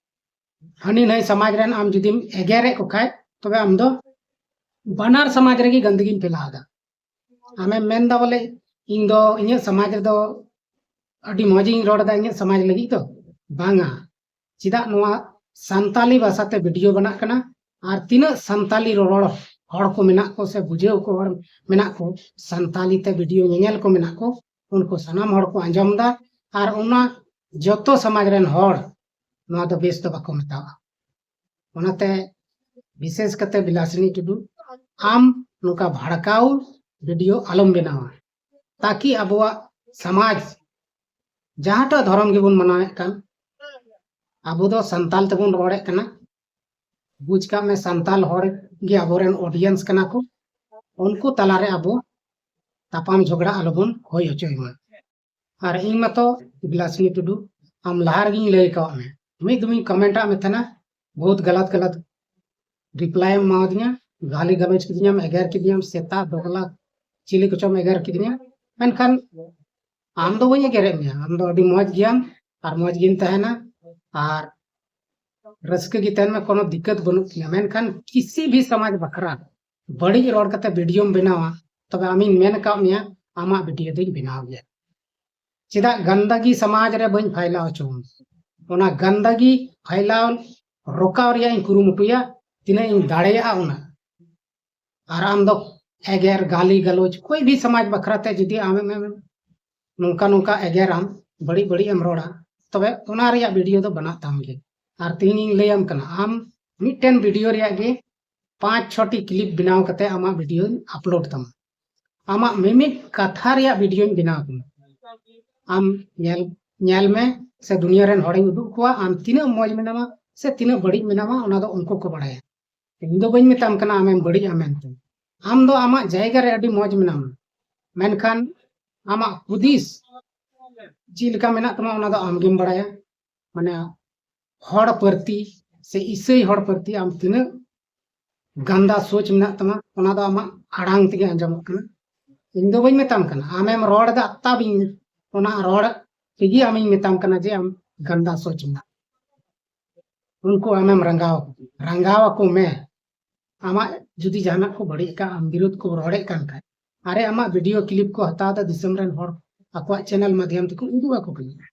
ᱦᱟᱹᱱᱤ ᱱᱟᱹᱭ ᱥᱚᱢᱟᱡᱽ ᱨᱮᱱ ᱟᱢ ᱡᱩᱫᱤᱢ ᱮᱜᱮᱨᱮᱫ ᱠᱚ ᱠᱷᱟᱡ, ᱛᱚᱵᱮ ᱟᱢ ᱫᱚ ᱵᱟᱱᱟᱨ ᱥᱚᱢᱟᱡᱽ ᱨᱮᱜᱮ ᱜᱟᱱᱫᱟᱹᱜᱤᱢ ᱯᱷᱮᱞᱟᱣ ᱮᱫᱟ᱾ ᱟᱢᱮᱢ ᱢᱮᱱᱫᱟ ᱵᱚᱞᱮ ᱤᱧ ᱫᱚ ᱤᱧᱟᱹᱜ ᱥᱚᱢᱟᱡᱽ ᱨᱮᱫᱚ ᱟᱹᱰᱤ ᱢᱚᱡᱽ ᱤᱧ ᱨᱚᱲ ᱮᱫᱟ ᱤᱧᱟᱹᱜ ᱥᱚᱢᱟᱡᱽ ᱞᱟᱹᱜᱤᱫ ᱫᱚ᱾ ᱵᱟᱝᱟ, ᱪᱮᱫᱟᱜ ᱱᱚᱣᱟ ᱥᱟᱱᱛᱟᱞᱤ ᱵᱷᱟᱥᱟᱛᱮ ᱵᱷᱤᱰᱤᱭᱳ ᱵᱮᱱᱟᱜ ᱠᱟᱱᱟ ᱟᱨ ᱛᱤᱱᱟᱹᱜ ᱥᱟᱱᱛᱟᱞᱤ ᱨᱚᱨᱚᱲ ᱦᱚᱲ ᱠᱚ ᱢᱮᱱᱟᱜ ᱠᱚ ᱥᱮ ᱵᱩᱡᱷᱟᱹᱣ ᱠᱚ ᱦᱚᱲ ᱢᱮᱱᱟᱜ ᱠᱚ, ᱥᱟᱱᱛᱟᱞᱤ ᱛᱮ ᱵᱷᱤᱰᱤᱭᱳ ᱧᱮᱧᱮᱞ ᱠᱚ ᱢᱮᱱᱟᱜ ᱠᱚ, ᱩᱱᱠᱩ ᱥᱟᱱᱟᱢ ᱦᱚᱲ ᱠᱚ ᱟᱸᱡᱚᱢ ᱮᱫᱟ᱾ ᱟᱨ ᱚᱱᱟ ᱡᱚᱛᱚ ᱥᱚᱢᱟᱡᱽ ᱨᱮᱱ ᱦᱚᱲ ᱱᱚᱣᱟ ᱫᱚ ᱵᱮᱥ ᱫᱚ ᱵᱟᱠᱚ ᱢᱮᱛᱟᱣᱟᱜᱼᱟ᱾ ᱚᱱᱟᱛᱮ ᱵᱤᱥᱮᱥ ᱠᱟᱛᱮ ᱵᱤᱞᱟᱥᱤᱱᱤ ᱴᱩᱰᱩ, ᱟᱢ ᱱᱚᱝᱠᱟ ᱵᱷᱟᱲᱠᱟᱣ ᱵᱷᱤᱰᱤᱭᱳ ᱟᱞᱚᱢ ᱵᱮᱱᱟᱣᱟ, ᱛᱟᱠᱤ ᱟᱵᱚᱣᱟᱜ ᱥᱚᱢᱟᱡᱽ ᱡᱟᱦᱟᱸᱴᱟᱜ ᱫᱷᱚᱨᱚᱢ ᱜᱮᱵᱚᱱ ᱢᱟᱱᱟᱣᱮᱫ ᱠᱟᱱ, ᱟᱵᱚ ᱫᱚ ᱥᱟᱱᱛᱟᱞ ᱛᱮᱵᱚᱱ ᱨᱚᱲᱮᱫ ᱠᱟᱱᱟ᱾ ᱵᱩᱡᱽ ᱠᱟᱜ ᱢᱮ, ᱥᱟᱱᱛᱟᱞ ᱦᱚᱲ ᱜᱮ ᱟᱵᱚᱨᱮᱱ ᱚᱰᱤᱭᱮᱱᱥ ᱠᱟᱱᱟ ᱠᱚ᱾ ᱩᱱᱠᱩ ᱛᱟᱞᱟᱨᱮ ᱟᱵᱚ ᱛᱟᱯᱟᱢ ᱡᱷᱚᱜᱽᱲᱟ ᱟᱞᱚᱵᱚᱱ ᱦᱩᱭ ᱦᱚᱪᱚᱭ ᱢᱟ᱾ ᱟᱨ ᱤᱧ ᱢᱟᱛᱚ ᱵᱤᱞᱟᱥᱤᱱᱤ ᱴᱩᱰᱩ, ᱟᱢ ᱞᱟᱦᱟ ᱨᱮᱜᱤᱧ ᱞᱟᱹᱭ ᱟᱠᱟᱣᱟᱫ ᱢᱮ, ᱢᱤᱫ ᱫᱚᱢᱤᱧ ᱠᱚᱢᱮᱱᱴ ᱟᱫ ᱢᱮ ᱛᱟᱦᱮᱱᱟ, ᱵᱚᱦᱩᱛ ᱜᱟᱞᱟᱛ ᱜᱟᱞᱟᱛ ᱨᱤᱯᱞᱟᱭ ᱮᱢ ᱮᱢᱟᱣᱟᱫᱤᱧᱟ, ᱜᱟᱹᱞᱤ ᱜᱟᱞᱚᱪ ᱠᱤᱫᱤᱧᱟᱢ, ᱮᱜᱮᱨ ᱠᱤᱫᱤᱧᱟᱢ, ᱥᱮᱛᱟ ᱫᱚᱜᱽᱞᱟ ᱪᱤᱞᱤ ᱠᱚᱪᱚᱢ ᱮᱜᱮᱨ ᱠᱤᱫᱤᱧᱟ᱾ ᱢᱮᱱᱠᱷᱟᱱ ᱟᱢ ᱫᱚ ᱵᱟᱹᱧ ᱮᱜᱮᱨᱮᱫ ᱢᱮᱭᱟ, ᱟᱢ ᱫᱚ ᱟᱹᱰᱤ ᱢᱚᱡᱽ ᱜᱮᱭᱟᱢ ᱟᱨ ᱢᱚᱡᱽ ᱜᱮᱢ ᱛᱟᱦᱮᱱᱟ ᱟᱨ ᱨᱟᱹᱥᱠᱟᱹ ᱜᱮ ᱛᱟᱦᱮᱱ ᱢᱮ, ᱠᱳᱱᱳ ᱫᱤᱠᱠᱟᱹᱛ ᱵᱟᱹᱱᱩᱜ ᱛᱤᱧᱟ᱾ ᱢᱮᱱᱠᱷᱟᱱ ᱠᱤᱥᱤ ᱵᱷᱤ ᱥᱚᱢᱟᱡᱽ ᱵᱟᱠᱷᱨᱟ ᱵᱟᱹᱲᱤᱡ ᱨᱚᱲ ᱠᱟᱛᱮ ᱵᱷᱤᱰᱤᱭᱳᱢ ᱵᱮᱱᱟᱣᱟ, ᱛᱚᱵᱮ ᱟᱢᱤᱧ ᱢᱮᱱ ᱟᱠᱟᱫ ᱢᱮᱭᱟ, ᱟᱢᱟᱜ ᱵᱷᱤᱰᱤᱭᱳ ᱫᱚᱧ ᱵᱮᱱᱟᱣ ᱜᱮᱭᱟ᱾ ᱪᱮᱫᱟᱜ ᱜᱟᱱᱫᱟᱜᱤ ᱥᱚᱢᱟᱡᱽ ᱨᱮ ᱵᱟᱹᱧ ᱯᱷᱟᱭᱞᱟᱣ ᱦᱚᱪᱚᱣᱟᱢ? ᱚᱱᱟ ᱜᱟᱱᱫᱟᱜᱤ ᱯᱷᱟᱭᱞᱟᱣ ᱨᱚᱠᱟᱣ ᱨᱮᱭᱟᱜ ᱤᱧ ᱠᱩᱨᱩᱢᱩᱴᱩᱭᱟ, ᱛᱤᱱᱟᱹᱜ ᱤᱧ ᱫᱟᱲᱮᱭᱟᱜᱼᱟ ᱩᱱᱟᱹᱜ᱾ ᱟᱨ ᱟᱢ ᱫᱚ ᱮᱜᱮᱨ, ᱜᱟᱹᱞᱤ ᱜᱟᱞᱚᱪ, ᱠᱚᱭ ᱵᱷᱤ ᱥᱚᱢᱟᱡᱽ ᱵᱟᱠᱷᱨᱟ ᱛᱮ ᱡᱩᱫᱤ ᱟᱢᱮᱢ ᱮᱢ ᱱᱚᱝᱠᱟ ᱱᱚᱝᱠᱟ ᱮᱜᱮᱨᱟᱢ, ᱵᱟᱹᱲᱤᱡ ᱵᱟᱹᱲᱤᱡ ᱮᱢ ᱨᱚᱲᱟ, ᱛᱚᱵᱮ ᱚᱱᱟ ᱨᱮᱭᱟᱜ ᱵᱷᱤᱰᱤᱭᱳ ᱫᱚ ᱵᱮᱱᱟᱜ ᱛᱟᱢ ᱜᱮ᱾ ᱟᱨ ᱛᱮᱦᱮᱧ ᱤᱧ ᱞᱟᱹᱭᱟᱢ ᱠᱟᱱᱟ, ᱟᱢ ᱢᱤᱫᱴᱮᱱ ᱵᱷᱤᱰᱤᱭᱳ ᱨᱮᱭᱟᱜ ᱜᱮ ᱯᱟᱸᱪ ᱪᱷᱚᱴᱤ ᱠᱞᱤᱯ ᱵᱮᱱᱟᱣ ᱠᱟᱛᱮ ᱟᱢᱟᱜ ᱵᱷᱤᱰᱤᱭᱳᱧ ᱟᱯᱞᱳᱰ ᱛᱟᱢᱟ᱾ ᱟᱢᱟᱜ ᱢᱤᱢᱤᱫ ᱠᱟᱛᱷᱟ ᱨᱮᱭᱟᱜ ᱵᱷᱤᱰᱤᱭᱳᱧ ᱵᱮᱱᱟᱣ ᱛᱟᱢᱟ᱾ ᱟᱢ ᱧᱮᱞ, ᱧᱮᱞ ᱢᱮ ᱥᱮ ᱫᱩᱱᱤᱭᱟᱹ ᱨᱮᱱ ᱦᱚᱲᱤᱧ ᱩᱫᱩᱜ ᱠᱚᱣᱟ ᱟᱢ ᱛᱤᱱᱟᱹᱜ ᱢᱚᱡᱽ ᱢᱮᱱᱟᱢᱟ ᱥᱮ ᱛᱤᱱᱟᱹᱜ ᱵᱟᱹᱲᱤᱡ ᱢᱮᱱᱟᱢᱟ, ᱚᱱᱟ ᱫᱚ ᱩᱱᱠᱩ ᱠᱚ ᱵᱟᱲᱟᱭᱟ᱾ ᱤᱧ ᱫᱚ ᱵᱟᱹᱧ ᱢᱮᱛᱟᱢ ᱠᱟᱱᱟ ᱟᱢᱮᱢ ᱵᱟᱹᱲᱤᱡᱼᱟ ᱢᱮᱱᱛᱮ᱾ ᱟᱢ ᱫᱚ ᱟᱢᱟᱜ ᱡᱟᱭᱜᱟ ᱨᱮ ᱟᱹᱰᱤ ᱢᱚᱡᱽ ᱢᱮᱱᱟᱢᱟ, ᱢᱮᱱᱠᱷᱟᱱ ᱟᱢᱟᱜ ᱦᱩᱫᱤᱥ ᱪᱮᱫ ᱞᱮᱠᱟ ᱢᱮᱱᱟᱜ ᱛᱟᱢᱟ ᱚᱱᱟ ᱫᱚ ᱟᱢᱜᱮᱢ ᱵᱟᱲᱟᱭᱟ᱾ ᱢᱟᱱᱮ ᱦᱚᱲ ᱯᱨᱚᱛᱤ ᱥᱮ ᱤᱥᱟᱹᱭ ᱦᱚᱲ ᱯᱨᱚᱛᱤ ᱟᱢ ᱛᱤᱱᱟᱹᱜ ᱜᱟᱱᱫᱟ ᱥᱳᱪ ᱢᱮᱱᱟᱜ ᱛᱟᱢᱟ, ᱚᱱᱟ ᱫᱚ ᱟᱢᱟᱜ ᱟᱲᱟᱝ ᱛᱮᱜᱮ ᱟᱸᱡᱚᱢᱚᱜ ᱠᱟᱱᱟ᱾ ᱤᱧ ᱫᱚ ᱵᱟᱹᱧ ᱢᱮᱛᱟᱢ ᱠᱟᱱᱟ, ᱟᱢᱮᱢ ᱨᱚᱲ ᱮᱫᱟ, ᱟᱛᱛᱟ ᱵᱤᱧ, ᱚᱱᱟ ᱨᱚᱲ ᱛᱮᱜᱮ ᱟᱢᱤᱧ ᱢᱮᱛᱟᱢ ᱠᱟᱱᱟ ᱡᱮ ᱟᱢ ᱜᱟᱱᱫᱟ ᱥᱳᱪ ᱢᱮᱱᱟᱜ᱾ ᱩᱱᱠᱩ ᱟᱢᱮᱢ ᱨᱟᱸᱜᱟᱣ, ᱨᱟᱸᱜᱟᱣ ᱟᱠᱚ ᱢᱮ᱾ ᱟᱢᱟᱜ ᱡᱩᱫᱤ ᱡᱟᱦᱟᱱᱟᱜ ᱠᱚ ᱵᱟᱹᱲᱤᱡ ᱟᱠᱟᱫ, ᱟᱢ ᱵᱤᱨᱳᱫ ᱠᱚ ᱨᱚᱲᱮᱫ ᱠᱟᱱ ᱠᱷᱟᱡ, ᱟᱨᱮ ᱟᱢᱟᱜ ᱵᱷᱤᱰᱤᱭᱳ ᱠᱞᱤᱯ ᱠᱚ ᱦᱟᱛᱟᱣ ᱮᱫᱟ, ᱫᱤᱥᱚᱢ ᱨᱮᱱ ᱦᱚᱲ ᱟᱠᱚᱣᱟᱜ ᱪᱮᱱᱮᱞ ᱢᱟᱫᱷᱭᱚᱢ ᱛᱮᱠᱚ ᱩᱫᱩᱜ ᱟᱠᱚ ᱠᱟᱱᱟ᱾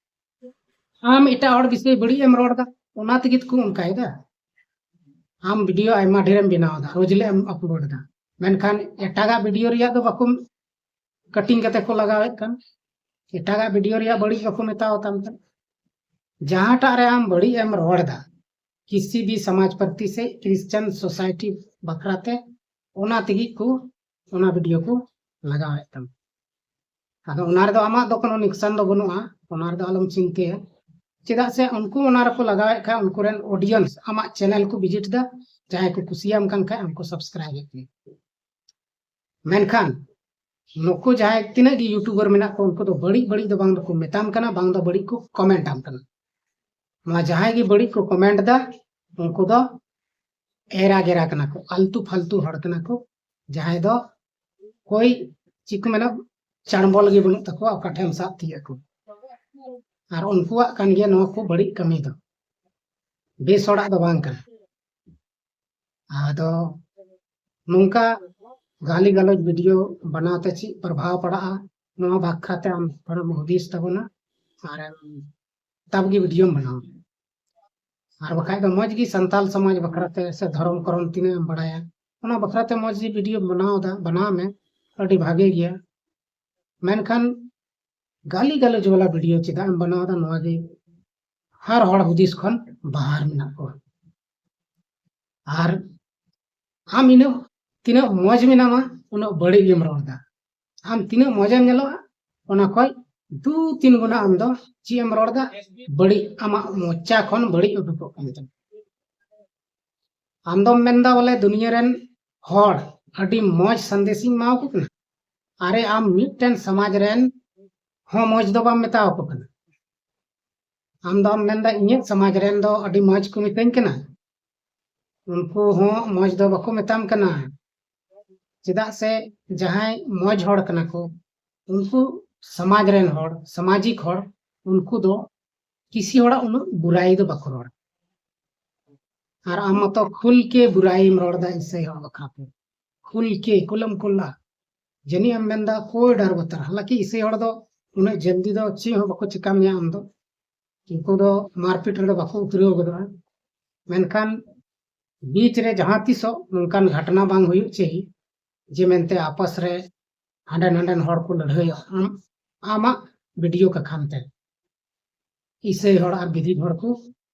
ᱟᱢ ᱮᱴᱟᱜ ᱦᱚᱲ ᱵᱤᱥᱚᱭ ᱵᱟᱹᱲᱤᱡ ᱮᱢ ᱨᱚᱲ ᱮᱫᱟ, ᱚᱱᱟ ᱛᱮᱜᱮ ᱛᱚᱠᱚ ᱚᱱᱠᱟᱭᱮᱫᱟ᱾ ᱟᱢ ᱵᱷᱤᱰᱤᱭᱳ ᱟᱭᱢᱟ ᱰᱷᱮᱨᱮᱢ ᱵᱮᱱᱟᱣ ᱮᱫᱟ, ᱨᱳᱡᱽ ᱦᱤᱞᱳᱜ ᱮᱢ ᱟᱯᱞᱳᱰ ᱮᱫᱟ, ᱢᱮᱱᱠᱷᱟᱱ ᱮᱴᱟᱜᱟᱜ ᱵᱷᱤᱰᱤᱭᱳ ᱨᱮᱭᱟᱜ ᱫᱚ ᱵᱟᱠᱚ ᱠᱟᱴᱤᱝ ᱠᱟᱛᱮ ᱠᱚ ᱞᱟᱜᱟᱣᱮᱫ ᱠᱟᱱ, ᱮᱴᱟᱜᱟᱜ ᱵᱷᱤᱰᱤᱭᱳ ᱨᱮᱭᱟᱜ ᱵᱟᱹᱲᱤᱡ ᱵᱟᱠᱚ ᱢᱮᱛᱟᱣ ᱛᱟᱢ ᱠᱟᱱ᱾ ᱡᱟᱦᱟᱸᱴᱟᱜ ᱨᱮ ᱟᱢ ᱵᱟᱹᱲᱤᱡ ᱮᱢ ᱨᱚᱲ ᱮᱫᱟ ᱠᱤᱥᱤ ᱵᱷᱤ ᱥᱚᱢᱟᱡᱽ ᱯᱨᱚᱛᱤ ᱥᱮ ᱠᱨᱤᱥᱪᱟᱱ ᱥᱳᱥᱟᱭᱴᱤ ᱵᱟᱠᱷᱨᱟ ᱛᱮ, ᱚᱱᱟ ᱛᱮᱜᱮ ᱠᱚ ᱚᱱᱟ ᱵᱷᱤᱰᱤᱭᱳ ᱠᱚ ᱞᱟᱜᱟᱣᱮᱫ ᱛᱟᱢᱟ᱾ ᱟᱫᱚ ᱚᱱᱟ ᱨᱮᱫᱚ ᱟᱢᱟᱜ ᱫᱚ ᱠᱳᱱᱳ ᱱᱩᱠᱥᱟᱱ ᱫᱚ ᱵᱟᱹᱱᱩᱜᱼᱟ, ᱚᱱᱟ ᱨᱮᱫᱚ ᱟᱞᱚᱢ ᱪᱤᱱᱛᱟᱹᱭᱟ᱾ ᱪᱮᱫᱟᱜ ᱥᱮ ᱩᱱᱠᱩ ᱚᱱᱟ ᱨᱮᱠᱚ ᱞᱟᱜᱟᱣᱮᱫ ᱠᱷᱟᱱ ᱩᱱᱠᱩ ᱨᱮᱱ ᱚᱰᱤᱭᱮᱱᱥ ᱟᱢᱟᱜ ᱪᱮᱱᱮᱞ ᱠᱚ ᱵᱷᱤᱡᱤᱴ ᱮᱫᱟ, ᱡᱟᱦᱟᱸᱭ ᱠᱚ ᱠᱩᱥᱤᱭᱟᱢ ᱠᱟᱱ ᱠᱷᱟᱱ ᱩᱱᱠᱩ ᱥᱟᱵᱥᱠᱨᱟᱭᱤᱵ ᱮᱫ ᱢᱮᱭᱟ᱾ ᱢᱮᱱᱠᱷᱟᱱ ᱱᱩᱠᱩ ᱡᱟᱦᱟᱸᱭ ᱛᱤᱱᱟᱹᱜ ᱜᱮ ᱭᱩᱴᱩᱵᱟᱨ ᱢᱮᱱᱟᱜ ᱠᱚ, ᱩᱱᱠᱩ ᱫᱚ ᱵᱟᱹᱲᱤᱡ ᱵᱟᱹᱲᱤᱡ ᱫᱚ ᱵᱟᱝ ᱫᱚᱠᱚ ᱢᱮᱛᱟᱢ ᱠᱟᱱᱟ, ᱵᱟᱝ ᱫᱚ ᱵᱟᱹᱲᱤᱡ ᱠᱚ ᱠᱚᱢᱮᱱᱴ ᱟᱢ ᱠᱟᱱᱟ᱾ ᱱᱚᱣᱟ ᱡᱟᱦᱟᱸᱭ ᱜᱮ ᱵᱟᱹᱲᱤᱡ ᱠᱚ ᱠᱚᱢᱮᱱᱴ ᱮᱫᱟ, ᱩᱱᱠᱩ ᱫᱚ ᱮᱨᱟ ᱜᱮᱨᱟ ᱠᱟᱱᱟ ᱠᱚ, ᱟᱞᱛᱩ ᱯᱷᱟᱞᱛᱩ ᱦᱚᱲ ᱠᱟᱱᱟ ᱠᱚ, ᱡᱟᱦᱟᱸᱭ ᱫᱚ ᱠᱳᱭ ᱪᱮᱫ ᱠᱚ ᱢᱮᱱᱟ, ᱪᱟᱲᱵᱚᱞ ᱜᱮ ᱵᱟᱹᱱᱩᱜ ᱛᱟᱠᱚᱣᱟ, ᱚᱠᱟ ᱴᱷᱮᱱ ᱥᱟᱵ ᱛᱤᱭᱟᱹᱜ ᱟᱠᱚ᱾ ᱟᱨ ᱩᱱᱠᱩᱣᱟᱜ ᱠᱟᱱ ᱜᱮᱭᱟ ᱱᱚᱣᱟ ᱠᱚ ᱵᱟᱹᱲᱤᱡ ᱠᱟᱹᱢᱤ ᱫᱚ, ᱵᱮᱥ ᱦᱚᱲᱟᱜ ᱫᱚ ᱵᱟᱝ ᱠᱟᱱᱟ᱾ ᱟᱫᱚ ᱱᱚᱝᱠᱟ ᱜᱟᱹᱞᱤ ᱜᱟᱞᱚᱪ ᱵᱷᱤᱰᱤᱭᱳ ᱵᱮᱱᱟᱣ ᱛᱮ ᱪᱮᱫ ᱯᱨᱚᱵᱷᱟᱣ ᱯᱟᱲᱟᱜᱼᱟ, ᱱᱚᱣᱟ ᱵᱟᱠᱷᱨᱟ ᱛᱮ ᱟᱢ ᱛᱷᱚᱲᱟᱢ ᱦᱩᱫᱤᱥ ᱛᱟᱵᱚᱱᱟ, ᱟᱨ ᱮᱢ ᱛᱟᱵ ᱜᱮ ᱵᱷᱤᱰᱤᱭᱳᱢ ᱵᱮᱱᱟᱣᱟ᱾ ᱟᱨ ᱵᱟᱠᱷᱟᱡ ᱫᱚ ᱢᱚᱡᱽ ᱜᱮ ᱥᱟᱱᱛᱟᱞ ᱥᱚᱢᱟᱡᱽ ᱵᱟᱠᱷᱨᱟ ᱛᱮ ᱥᱮ ᱫᱷᱚᱨᱚᱢ ᱠᱚᱨᱚᱢ ᱛᱤᱱᱟᱹᱜ ᱮᱢ ᱵᱟᱲᱟᱭᱟ, ᱚᱱᱟ ᱵᱟᱠᱷᱨᱟ ᱛᱮ ᱢᱚᱡᱽ ᱜᱮ ᱵᱷᱤᱰᱤᱭᱳ ᱵᱮᱱᱟᱣ ᱮᱫᱟ, ᱵᱮᱱᱟᱣ ᱢᱮ, ᱟᱹᱰᱤ ᱵᱷᱟᱜᱮ ᱜᱮᱭᱟ᱾ ᱢᱮᱱᱠᱷᱟᱱ ᱜᱟᱹᱞᱤ ᱜᱟᱞᱚᱪ ᱵᱟᱞᱟ ᱵᱷᱤᱰᱤᱭᱳ ᱪᱮᱫᱟᱜ ᱮᱢ ᱵᱮᱱᱟᱣ ᱮᱫᱟ, ᱱᱚᱣᱟ ᱜᱮ ᱦᱟᱨ ᱦᱚᱲ ᱦᱩᱫᱤᱥ ᱠᱷᱚᱱ ᱵᱟᱦᱟᱨ ᱢᱮᱱᱟᱜ ᱠᱚᱣᱟ᱾ ᱟᱨ ᱟᱢ ᱤᱱᱟᱹᱜ ᱛᱤᱱᱟᱹᱜ ᱢᱚᱡᱽ ᱢᱮᱱᱟᱢᱟ, ᱩᱱᱟᱹᱜ ᱵᱟᱹᱲᱤᱡ ᱜᱮᱢ ᱨᱚᱲ ᱮᱫᱟ᱾ ᱟᱢ ᱛᱤᱱᱟᱹᱜ ᱢᱚᱡᱮᱢ ᱧᱮᱞᱚᱜᱼᱟ, ᱚᱱᱟ ᱠᱷᱚᱡ ᱫᱩ ᱛᱤᱱ ᱜᱩᱱᱟ ᱟᱢ ᱫᱚ ᱪᱮᱫ ᱮᱢ ᱨᱚᱲ ᱮᱫᱟ, ᱵᱟᱹᱲᱤᱡ, ᱟᱢᱟᱜ ᱢᱚᱪᱟ ᱠᱷᱚᱱ ᱵᱟᱹᱲᱤᱡ ᱩᱰᱩᱠᱚᱜ ᱠᱟᱱ ᱛᱟᱢᱟ᱾ ᱟᱢ ᱫᱚᱢ ᱢᱮᱱᱫᱟ ᱵᱚᱞᱮ ᱫᱩᱱᱤᱭᱟᱹ ᱨᱮᱱ ᱦᱚᱲ ᱟᱹᱰᱤ ᱢᱚᱡᱽ ᱥᱟᱸᱫᱮᱥᱤᱧ ᱮᱢᱟ ᱠᱚ ᱠᱟᱱᱟ᱾ ᱟᱨᱮ, ᱟᱢ ᱢᱤᱫᱴᱮᱱ ᱥᱚᱢᱟᱡᱽ ᱨᱮᱱ ᱦᱚᱸ ᱢᱚᱡᱽ ᱫᱚ ᱵᱟᱢ ᱢᱮᱛᱟᱣ ᱠᱚ ᱠᱟᱱᱟ᱾ ᱟᱢ ᱫᱚᱢ ᱢᱮᱱᱫᱟ ᱤᱧᱟᱹᱜ ᱥᱚᱢᱟᱡᱽ ᱨᱮᱱ ᱫᱚ ᱟᱹᱰᱤ ᱢᱚᱡᱽ ᱠᱚ ᱢᱤᱛᱟᱹᱧ ᱠᱟᱱᱟ, ᱩᱱᱠᱩ ᱦᱚᱸ ᱢᱚᱡᱽ ᱫᱚ ᱵᱟᱠᱚ ᱢᱮᱛᱟᱢ ᱠᱟᱱᱟ᱾ ᱪᱮᱫᱟᱜ ᱥᱮ ᱡᱟᱦᱟᱸᱭ ᱢᱚᱡᱽ ᱦᱚᱲ ᱠᱟᱱᱟ ᱠᱚ, ᱩᱱᱠᱩ ᱥᱚᱢᱟᱡᱽ ᱨᱮᱱ ᱦᱚᱲ, ᱥᱟᱢᱟᱡᱤᱠ ᱦᱚᱲ, ᱩᱱᱠᱩ ᱫᱚ ᱠᱤᱥᱤ ᱦᱚᱲᱟᱜ ᱩᱱᱟᱹᱜ ᱵᱩᱨᱟᱭ ᱫᱚ ᱵᱟᱠᱚ ᱨᱚᱲᱟ᱾ ᱟᱨ ᱟᱢ ᱢᱟᱛᱚ ᱠᱷᱩᱞ ᱠᱮ ᱵᱩᱨᱟᱭᱮᱢ ᱨᱚᱲ ᱮᱫᱟ ᱤᱥᱟᱹᱭ ᱦᱚᱲ ᱵᱟᱠᱷᱨᱟ ᱛᱮ, ᱠᱷᱩᱞ ᱠᱮ, ᱠᱩᱞᱟᱹᱢ ᱠᱩᱞᱟ᱾ ᱡᱟᱹᱱᱤᱡ ᱮᱢ ᱢᱮᱱᱫᱟ ᱠᱳᱭ ᱰᱟᱨ ᱵᱚᱛᱚᱨ, ᱦᱟᱞᱟᱸᱠᱤ ᱤᱥᱟᱹᱭ ᱦᱚᱲ ᱫᱚ ᱩᱱᱟᱹᱜ ᱡᱚᱞᱫᱤ ᱫᱚ ᱪᱮᱫ ᱦᱚᱸ ᱵᱟᱠᱚ ᱪᱤᱠᱟ ᱢᱮᱭᱟ ᱟᱢ ᱫᱚ᱾ ᱩᱱᱠᱩ ᱫᱚ ᱢᱟᱨᱯᱤᱴ ᱨᱮᱫᱚ ᱵᱟᱠᱚ ᱩᱛᱨᱟᱹᱣ ᱜᱚᱫᱚᱜᱼᱟ᱾ ᱢᱮᱱᱠᱷᱟᱱ ᱵᱤᱪ ᱨᱮ ᱡᱟᱦᱟᱸ ᱛᱤᱥᱚᱜ ᱱᱚᱝᱠᱟᱱ ᱜᱷᱟᱴᱱᱟ ᱵᱟᱝ ᱦᱩᱭᱩᱜ ᱪᱟᱹᱦᱤ, ᱡᱮ ᱢᱮᱱᱛᱮ ᱟᱯᱟᱥ ᱨᱮ ᱦᱟᱸᱰᱮ ᱱᱟᱸᱰᱮᱱ ᱦᱚᱲ ᱠᱚ ᱞᱟᱹᱲᱦᱟᱹᱭᱚᱜ, ᱟᱢ, ᱟᱢᱟᱜ ᱵᱷᱤᱰᱤᱭᱳ ᱠᱟᱠᱷᱟᱱ ᱛᱮ ᱤᱥᱟᱹᱭ ᱦᱚᱲ ᱟᱨ ᱵᱤᱫᱷᱤ ᱦᱚᱲ ᱠᱚ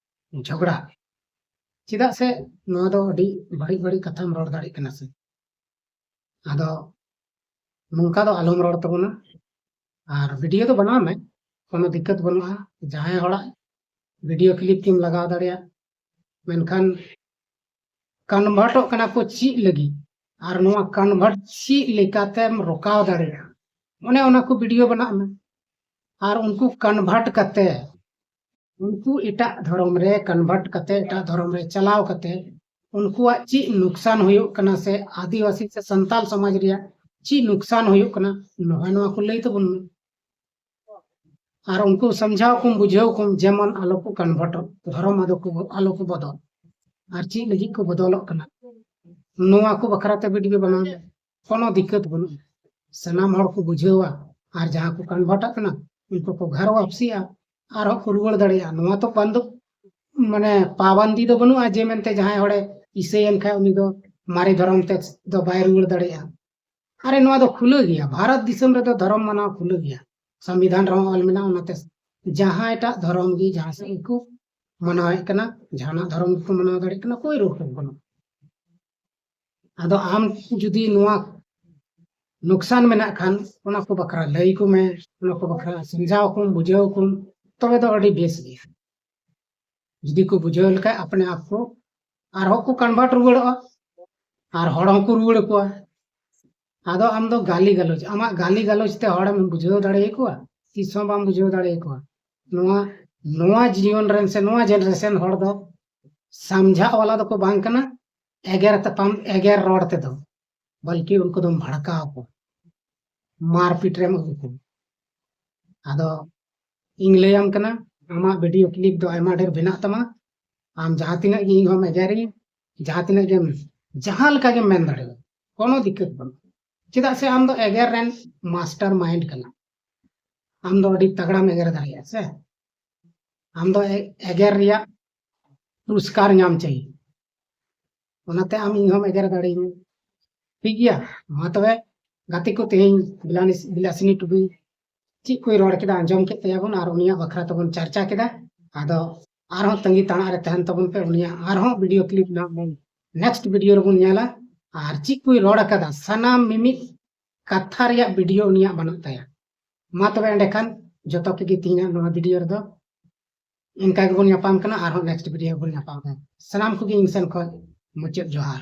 ᱡᱷᱚᱜᱽᱲᱟ᱾ ᱪᱮᱫᱟᱜ ᱥᱮ ᱱᱚᱣᱟ ᱫᱚ ᱟᱹᱰᱤ ᱵᱟᱹᱲᱤᱡ ᱵᱟᱹᱲᱤᱡ ᱠᱟᱛᱷᱟᱢ ᱨᱚᱲ ᱫᱟᱲᱮᱭᱟᱜ ᱠᱟᱱᱟ ᱥᱮ᱾ ᱟᱫᱚ ᱱᱚᱝᱠᱟ ᱫᱚ ᱟᱞᱚᱢ ᱨᱚᱲ ᱛᱟᱵᱚᱱᱟ᱾ ᱟᱨ ᱵᱷᱤᱰᱤᱭᱳ ᱫᱚ ᱵᱮᱱᱟᱣ ᱢᱮ, ᱠᱳᱱᱳ ᱫᱤᱠᱠᱟᱛ ᱵᱟᱹᱱᱩᱜᱼᱟ᱾ ᱡᱟᱦᱟᱸᱭ ᱦᱚᱲᱟᱜ ᱵᱷᱤᱰᱤᱭᱳ ᱠᱞᱤᱯ ᱠᱤᱢ ᱞᱟᱜᱟᱣ ᱫᱟᱲᱮᱭᱟᱜ, ᱢᱮᱱᱠᱷᱟᱱ ᱠᱚᱱᱵᱷᱟᱨᱴᱚᱜ ᱠᱟᱱᱟ ᱠᱚ ᱪᱮᱫ ᱞᱟᱹᱜᱤᱫ, ᱟᱨ ᱱᱚᱣᱟ ᱠᱚᱱᱵᱷᱟᱨᱴ ᱪᱮᱫ ᱞᱮᱠᱟᱛᱮᱢ ᱨᱚᱠᱟᱣ ᱫᱟᱲᱮᱭᱟᱜᱼᱟ, ᱚᱱᱮ ᱚᱱᱟ ᱠᱚ ᱵᱷᱤᱰᱤᱭᱳ ᱵᱮᱱᱟᱜ ᱢᱮ᱾ ᱟᱨ ᱩᱱᱠᱩ ᱠᱚᱱᱵᱷᱟᱨᱴ ᱠᱟᱛᱮ ᱩᱱᱠᱩ ᱮᱴᱟᱜ ᱫᱷᱚᱨᱚᱢ ᱨᱮ ᱠᱚᱱᱵᱷᱟᱨᱴ ᱠᱟᱛᱮ, ᱮᱴᱟᱜ ᱫᱷᱚᱨᱚᱢ ᱨᱮ ᱪᱟᱞᱟᱣ ᱠᱟᱛᱮ ᱩᱱᱠᱩᱣᱟᱜ ᱪᱮᱫ ᱱᱩᱠᱥᱟᱱ ᱦᱩᱭᱩᱜ ᱠᱟᱱᱟ ᱥᱮ ᱟᱹᱫᱤᱵᱟᱹᱥᱤ ᱥᱮ ᱥᱟᱱᱛᱟᱞ ᱥᱚᱢᱟᱡᱽ ᱨᱮᱭᱟᱜ ᱪᱮᱫ ᱱᱩᱠᱥᱟᱱ ᱦᱩᱭᱩᱜ ᱠᱟᱱᱟ, ᱱᱚᱣᱟ ᱱᱚᱣᱟ ᱠᱚ ᱞᱟᱹᱭ ᱛᱟᱵᱚᱱ ᱢᱮ᱾ ᱟᱨ ᱩᱱᱠᱩ ᱥᱟᱢᱡᱷᱟᱣ ᱠᱚᱢ, ᱵᱩᱡᱷᱟᱹᱣ ᱠᱚᱢ, ᱡᱮᱢᱚᱱ ᱟᱞᱚ ᱠᱚ ᱠᱚᱱᱵᱷᱟᱨᱴᱚᱜ, ᱫᱷᱚᱨᱚᱢ ᱟᱫᱚ ᱠᱚ ᱟᱞᱚ ᱠᱚ ᱵᱚᱫᱚᱞ᱾ ᱟᱨ ᱪᱮᱫ ᱞᱟᱹᱜᱤᱫ ᱠᱚ ᱵᱚᱫᱚᱞᱚᱜ ᱠᱟᱱᱟ, ᱱᱚᱣᱟ ᱠᱚ ᱵᱟᱠᱷᱨᱟ ᱛᱮ ᱵᱷᱤᱰᱤᱭᱳ ᱵᱮᱱᱟᱣ ᱢᱮ, ᱠᱳᱱᱳ ᱫᱤᱠᱠᱟᱛ ᱵᱟᱹᱱᱩᱜᱼᱟ᱾ ᱥᱟᱱᱟᱢ ᱦᱚᱲ ᱠᱚ ᱵᱩᱡᱷᱟᱹᱣᱟ, ᱟᱨ ᱡᱟᱦᱟᱸ ᱠᱚ ᱠᱚᱱᱵᱷᱟᱨᱴᱚᱜ ᱠᱟᱱᱟ ᱩᱱᱠᱩ ᱠᱚ ᱜᱷᱟᱨ ᱣᱟᱯᱥᱤᱜᱼᱟ, ᱟᱨᱦᱚᱸ ᱠᱚ ᱨᱩᱣᱟᱹᱲ ᱫᱟᱲᱮᱭᱟᱜᱼᱟ᱾ ᱱᱚᱣᱟ ᱛᱚ ᱵᱟᱱᱫᱩ ᱢᱟᱱᱮ ᱯᱟᱵᱟᱱᱫᱤ ᱫᱚ ᱵᱟᱹᱱᱩᱜᱼᱟ ᱡᱮ ᱢᱮᱱᱛᱮ ᱡᱟᱦᱟᱸᱭ ᱦᱚᱲᱮ ᱤᱥᱟᱹᱭᱮᱱ ᱠᱷᱟᱱ ᱩᱱᱤ ᱫᱚ ᱢᱟᱨᱮ ᱫᱷᱚᱨᱚᱢ ᱛᱮ ᱫᱚ ᱵᱟᱭ ᱨᱩᱣᱟᱹᱲ ᱫᱟᱲᱮᱭᱟᱜᱼᱟ᱾ ᱟᱨᱮ, ᱱᱚᱣᱟ ᱫᱚ ᱠᱷᱩᱞᱟᱹ ᱜᱮᱭᱟ, ᱵᱷᱟᱨᱚᱛ ᱫᱤᱥᱚᱢ ᱨᱮᱫᱚ ᱫᱷᱚᱨᱚᱢ ᱢᱟᱱᱟᱣ ᱠᱷᱩᱞᱟᱹ ᱜᱮᱭᱟ, ᱥᱚᱝᱵᱤᱫᱷᱟᱱ ᱨᱮᱦᱚᱸ ᱚᱞ ᱢᱮᱱᱟᱜᱼᱟ᱾ ᱚᱱᱟᱛᱮ ᱡᱟᱦᱟᱸᱭᱴᱟᱜ ᱫᱷᱚᱨᱚᱢ ᱜᱮ ᱡᱟᱦᱟᱸ ᱥᱮᱫ ᱜᱮᱠᱚ ᱢᱟᱱᱟᱣᱮᱫ ᱠᱟᱱᱟ, ᱡᱟᱦᱟᱱᱟᱜ ᱫᱷᱚᱨᱚᱢ ᱜᱮᱠᱚ ᱢᱟᱱᱟᱣ ᱫᱟᱲᱮᱭᱟᱜ ᱠᱟᱱᱟ, ᱠᱳᱭ ᱨᱳᱠ ᱴᱳᱠ ᱵᱟᱹᱱᱩᱜᱼᱟ᱾ ᱟᱫᱚ ᱟᱢ ᱡᱩᱫᱤ ᱱᱚᱣᱟ ᱱᱩᱠᱥᱟᱱ ᱢᱮᱱᱟᱜ ᱠᱷᱟᱱ ᱚᱱᱟ ᱠᱚ ᱵᱟᱠᱷᱨᱟ ᱞᱟᱹᱭ ᱠᱚᱢᱮ, ᱚᱱᱟ ᱠᱚ ᱵᱟᱠᱷᱨᱟ ᱥᱟᱢᱡᱷᱟᱣ ᱠᱚᱢ, ᱵᱩᱡᱷᱟᱹᱣ ᱠᱚᱢ, ᱛᱚᱵᱮ ᱫᱚ ᱟᱹᱰᱤ ᱵᱮᱥ ᱜᱮᱭᱟ᱾ ᱡᱩᱫᱤ ᱠᱚ ᱵᱩᱡᱷᱟᱹᱣ ᱞᱮᱠᱷᱟᱱ ᱟᱯᱱᱮ ᱟᱯ ᱠᱚ ᱟᱨᱦᱚᱸ ᱠᱚ ᱠᱚᱱᱵᱷᱟᱨᱴ ᱨᱩᱣᱟᱹᱲᱚᱜᱼᱟ, ᱟᱨ ᱦᱚᱲ ᱦᱚᱸᱠᱚ ᱨᱩᱣᱟᱹᱲ ᱟᱠᱚᱣᱟ᱾ ᱟᱫᱚ ᱟᱢ ᱫᱚ ᱜᱟᱹᱞᱤ ᱜᱟᱞᱚᱪ, ᱟᱢᱟᱜ ᱜᱟᱹᱞᱤ ᱜᱟᱞᱚᱪ ᱛᱮ ᱦᱚᱲᱮᱢ ᱵᱩᱡᱷᱟᱹᱣ ᱫᱟᱲᱮᱭᱟᱠᱚᱣᱟ? ᱛᱤᱥ ᱦᱚᱸ ᱵᱟᱢ ᱵᱩᱡᱷᱟᱹᱣ ᱫᱟᱲᱮᱭᱟᱠᱚᱣᱟ᱾ ᱱᱚᱣᱟ ᱱᱚᱣᱟ ᱡᱤᱭᱚᱱ ᱨᱮᱱ ᱥᱮ ᱱᱚᱣᱟ ᱡᱮᱱᱟᱨᱮᱥᱚᱱ ᱦᱚᱲ ᱫᱚ ᱥᱟᱢᱡᱷᱟᱣ ᱣᱟᱞᱟ ᱫᱚᱠᱚ ᱵᱟᱝ ᱠᱟᱱᱟ᱾ ᱮᱜᱮᱨ ᱛᱟᱯᱟᱢ, ᱮᱜᱮᱨ ᱨᱚᱲ ᱛᱮᱫᱚ, ᱵᱚᱞᱠᱤ ᱩᱱᱠᱩ ᱫᱚᱢ ᱵᱷᱟᱲᱠᱟᱣ ᱠᱚᱣᱟ, ᱢᱟᱨᱯᱤᱴ ᱨᱮᱢ ᱟᱹᱜᱩ ᱠᱚᱣᱟ᱾ ᱟᱫᱚ ᱤᱧ ᱞᱟᱹᱭᱟᱢ ᱠᱟᱱᱟ, ᱟᱢᱟᱜ ᱵᱷᱤᱰᱤᱭᱳ ᱠᱞᱤᱯ ᱫᱚ ᱟᱭᱢᱟ ᱰᱷᱮᱨ ᱵᱮᱱᱟᱜ ᱛᱟᱢᱟ᱾ ᱟᱢ ᱡᱟᱦᱟᱸ ᱛᱤᱱᱟᱹᱜ ᱜᱮ ᱤᱧ ᱦᱚᱸᱢ ᱮᱜᱮᱨᱤᱧ, ᱡᱟᱦᱟᱸ ᱛᱤᱱᱟᱹᱜ ᱜᱮᱢ, ᱡᱟᱦᱟᱸ ᱞᱮᱠᱟ ᱜᱮᱢ ᱢᱮᱱ ᱫᱟᱲᱮᱭᱟᱜᱼᱟ, ᱠᱳᱱᱳ ᱫᱤᱠᱠᱟᱛ ᱵᱟᱹᱱᱩᱜᱼᱟ᱾ ᱪᱮᱫᱟᱜ ᱥᱮ ᱟᱢ ᱫᱚ ᱮᱜᱮᱨ ᱨᱮᱱ ᱢᱟᱥᱴᱟᱨ ᱢᱟᱭᱤᱱᱰ ᱠᱟᱱᱟ᱾ ᱟᱢ ᱫᱚ ᱟᱹᱰᱤ ᱛᱟᱜᱲᱟᱢ ᱮᱜᱮᱨ ᱫᱟᱲᱮᱭᱟᱜᱼᱟ ᱥᱮ᱾ ᱟᱢ ᱫᱚ ᱮ-, ᱮᱜᱮᱨ ᱨᱮᱭᱟᱜ ᱯᱩᱨᱚᱥᱠᱟᱨ ᱧᱟᱢ ᱪᱟᱹᱦᱤ᱾ ᱚᱱᱟᱛᱮ ᱟᱢ ᱤᱧ ᱦᱚᱸᱢ ᱮᱜᱮᱨ ᱫᱟᱲᱮᱭᱟᱹᱧᱟ᱾ ᱴᱷᱤᱠ ᱜᱮᱭᱟ? ᱢᱟ ᱛᱚᱵᱮ ᱜᱟᱛᱮ ᱠᱚ, ᱛᱮᱦᱮᱧ ᱵᱤᱞᱟᱱᱤᱥ-, ᱵᱤᱞᱟᱥᱤᱱᱤ ᱴᱩᱰᱩ ᱪᱮᱫ ᱠᱚᱭ ᱨᱚᱲ ᱠᱮᱫᱟ ᱟᱸᱡᱚᱢ ᱠᱮᱫ ᱛᱟᱭᱟᱵᱚᱱ ᱟᱨ ᱩᱱᱤᱭᱟᱜ ᱵᱟᱠᱷᱨᱟ ᱛᱮᱵᱚᱱ ᱪᱟᱨᱪᱟ ᱠᱮᱫᱟ᱾ ᱟᱫᱚ ᱟᱨᱦᱚᱸ ᱛᱟᱺᱜᱤ ᱛᱟᱲᱟᱜ ᱨᱮ ᱛᱟᱦᱮᱱ ᱛᱟᱵᱚᱱ ᱯᱮ, ᱩᱱᱤᱭᱟᱜ ᱟᱨᱦᱚᱸ ᱵᱷᱤᱰᱤᱭᱳ ᱠᱞᱤᱯ ᱱᱟᱜ ᱵᱚᱱ ᱱᱮᱠᱥᱴ ᱵᱷᱤᱰᱤᱭᱳ ᱨᱮᱵᱚᱱ ᱧᱮᱞᱟ᱾ ᱟᱨ ᱪᱮᱫ ᱠᱚᱭ ᱨᱚᱲ ᱟᱠᱟᱫᱟ ᱥᱟᱱᱟᱢ ᱢᱤᱢᱤᱫ ᱠᱟᱛᱷᱟ ᱨᱮᱭᱟᱜ ᱵᱷᱤᱰᱤᱭᱳ ᱩᱱᱤᱭᱟᱜ ᱵᱟᱹᱱᱩᱜ ᱛᱟᱭᱟ᱾ ᱢᱟ ᱛᱚᱵᱮ ᱮᱸᱰᱮᱠᱷᱟᱱ ᱡᱚᱛᱚ ᱠᱚᱜᱮ ᱛᱮᱦᱮᱧᱟᱜ ᱱᱚᱣᱟ ᱵᱷᱤᱰᱤᱭᱳ ᱨᱮᱫᱚ ᱤᱱᱠᱟ ᱜᱮᱵᱚᱱ ᱧᱟᱯᱟᱢ ᱠᱟᱱᱟ, ᱟᱨᱦᱚᱸ ᱱᱮᱠᱥᱴ ᱵᱷᱤᱰᱤᱭᱳ ᱵᱚᱱ ᱧᱟᱯᱟᱢᱟ᱾ ᱥᱟᱱᱟᱢ ᱠᱚᱜᱮ ᱤᱧ ᱥᱮᱱ ᱠᱷᱚᱱ ᱢᱩᱪᱟᱹᱫ ᱡᱚᱦᱟᱨ᱾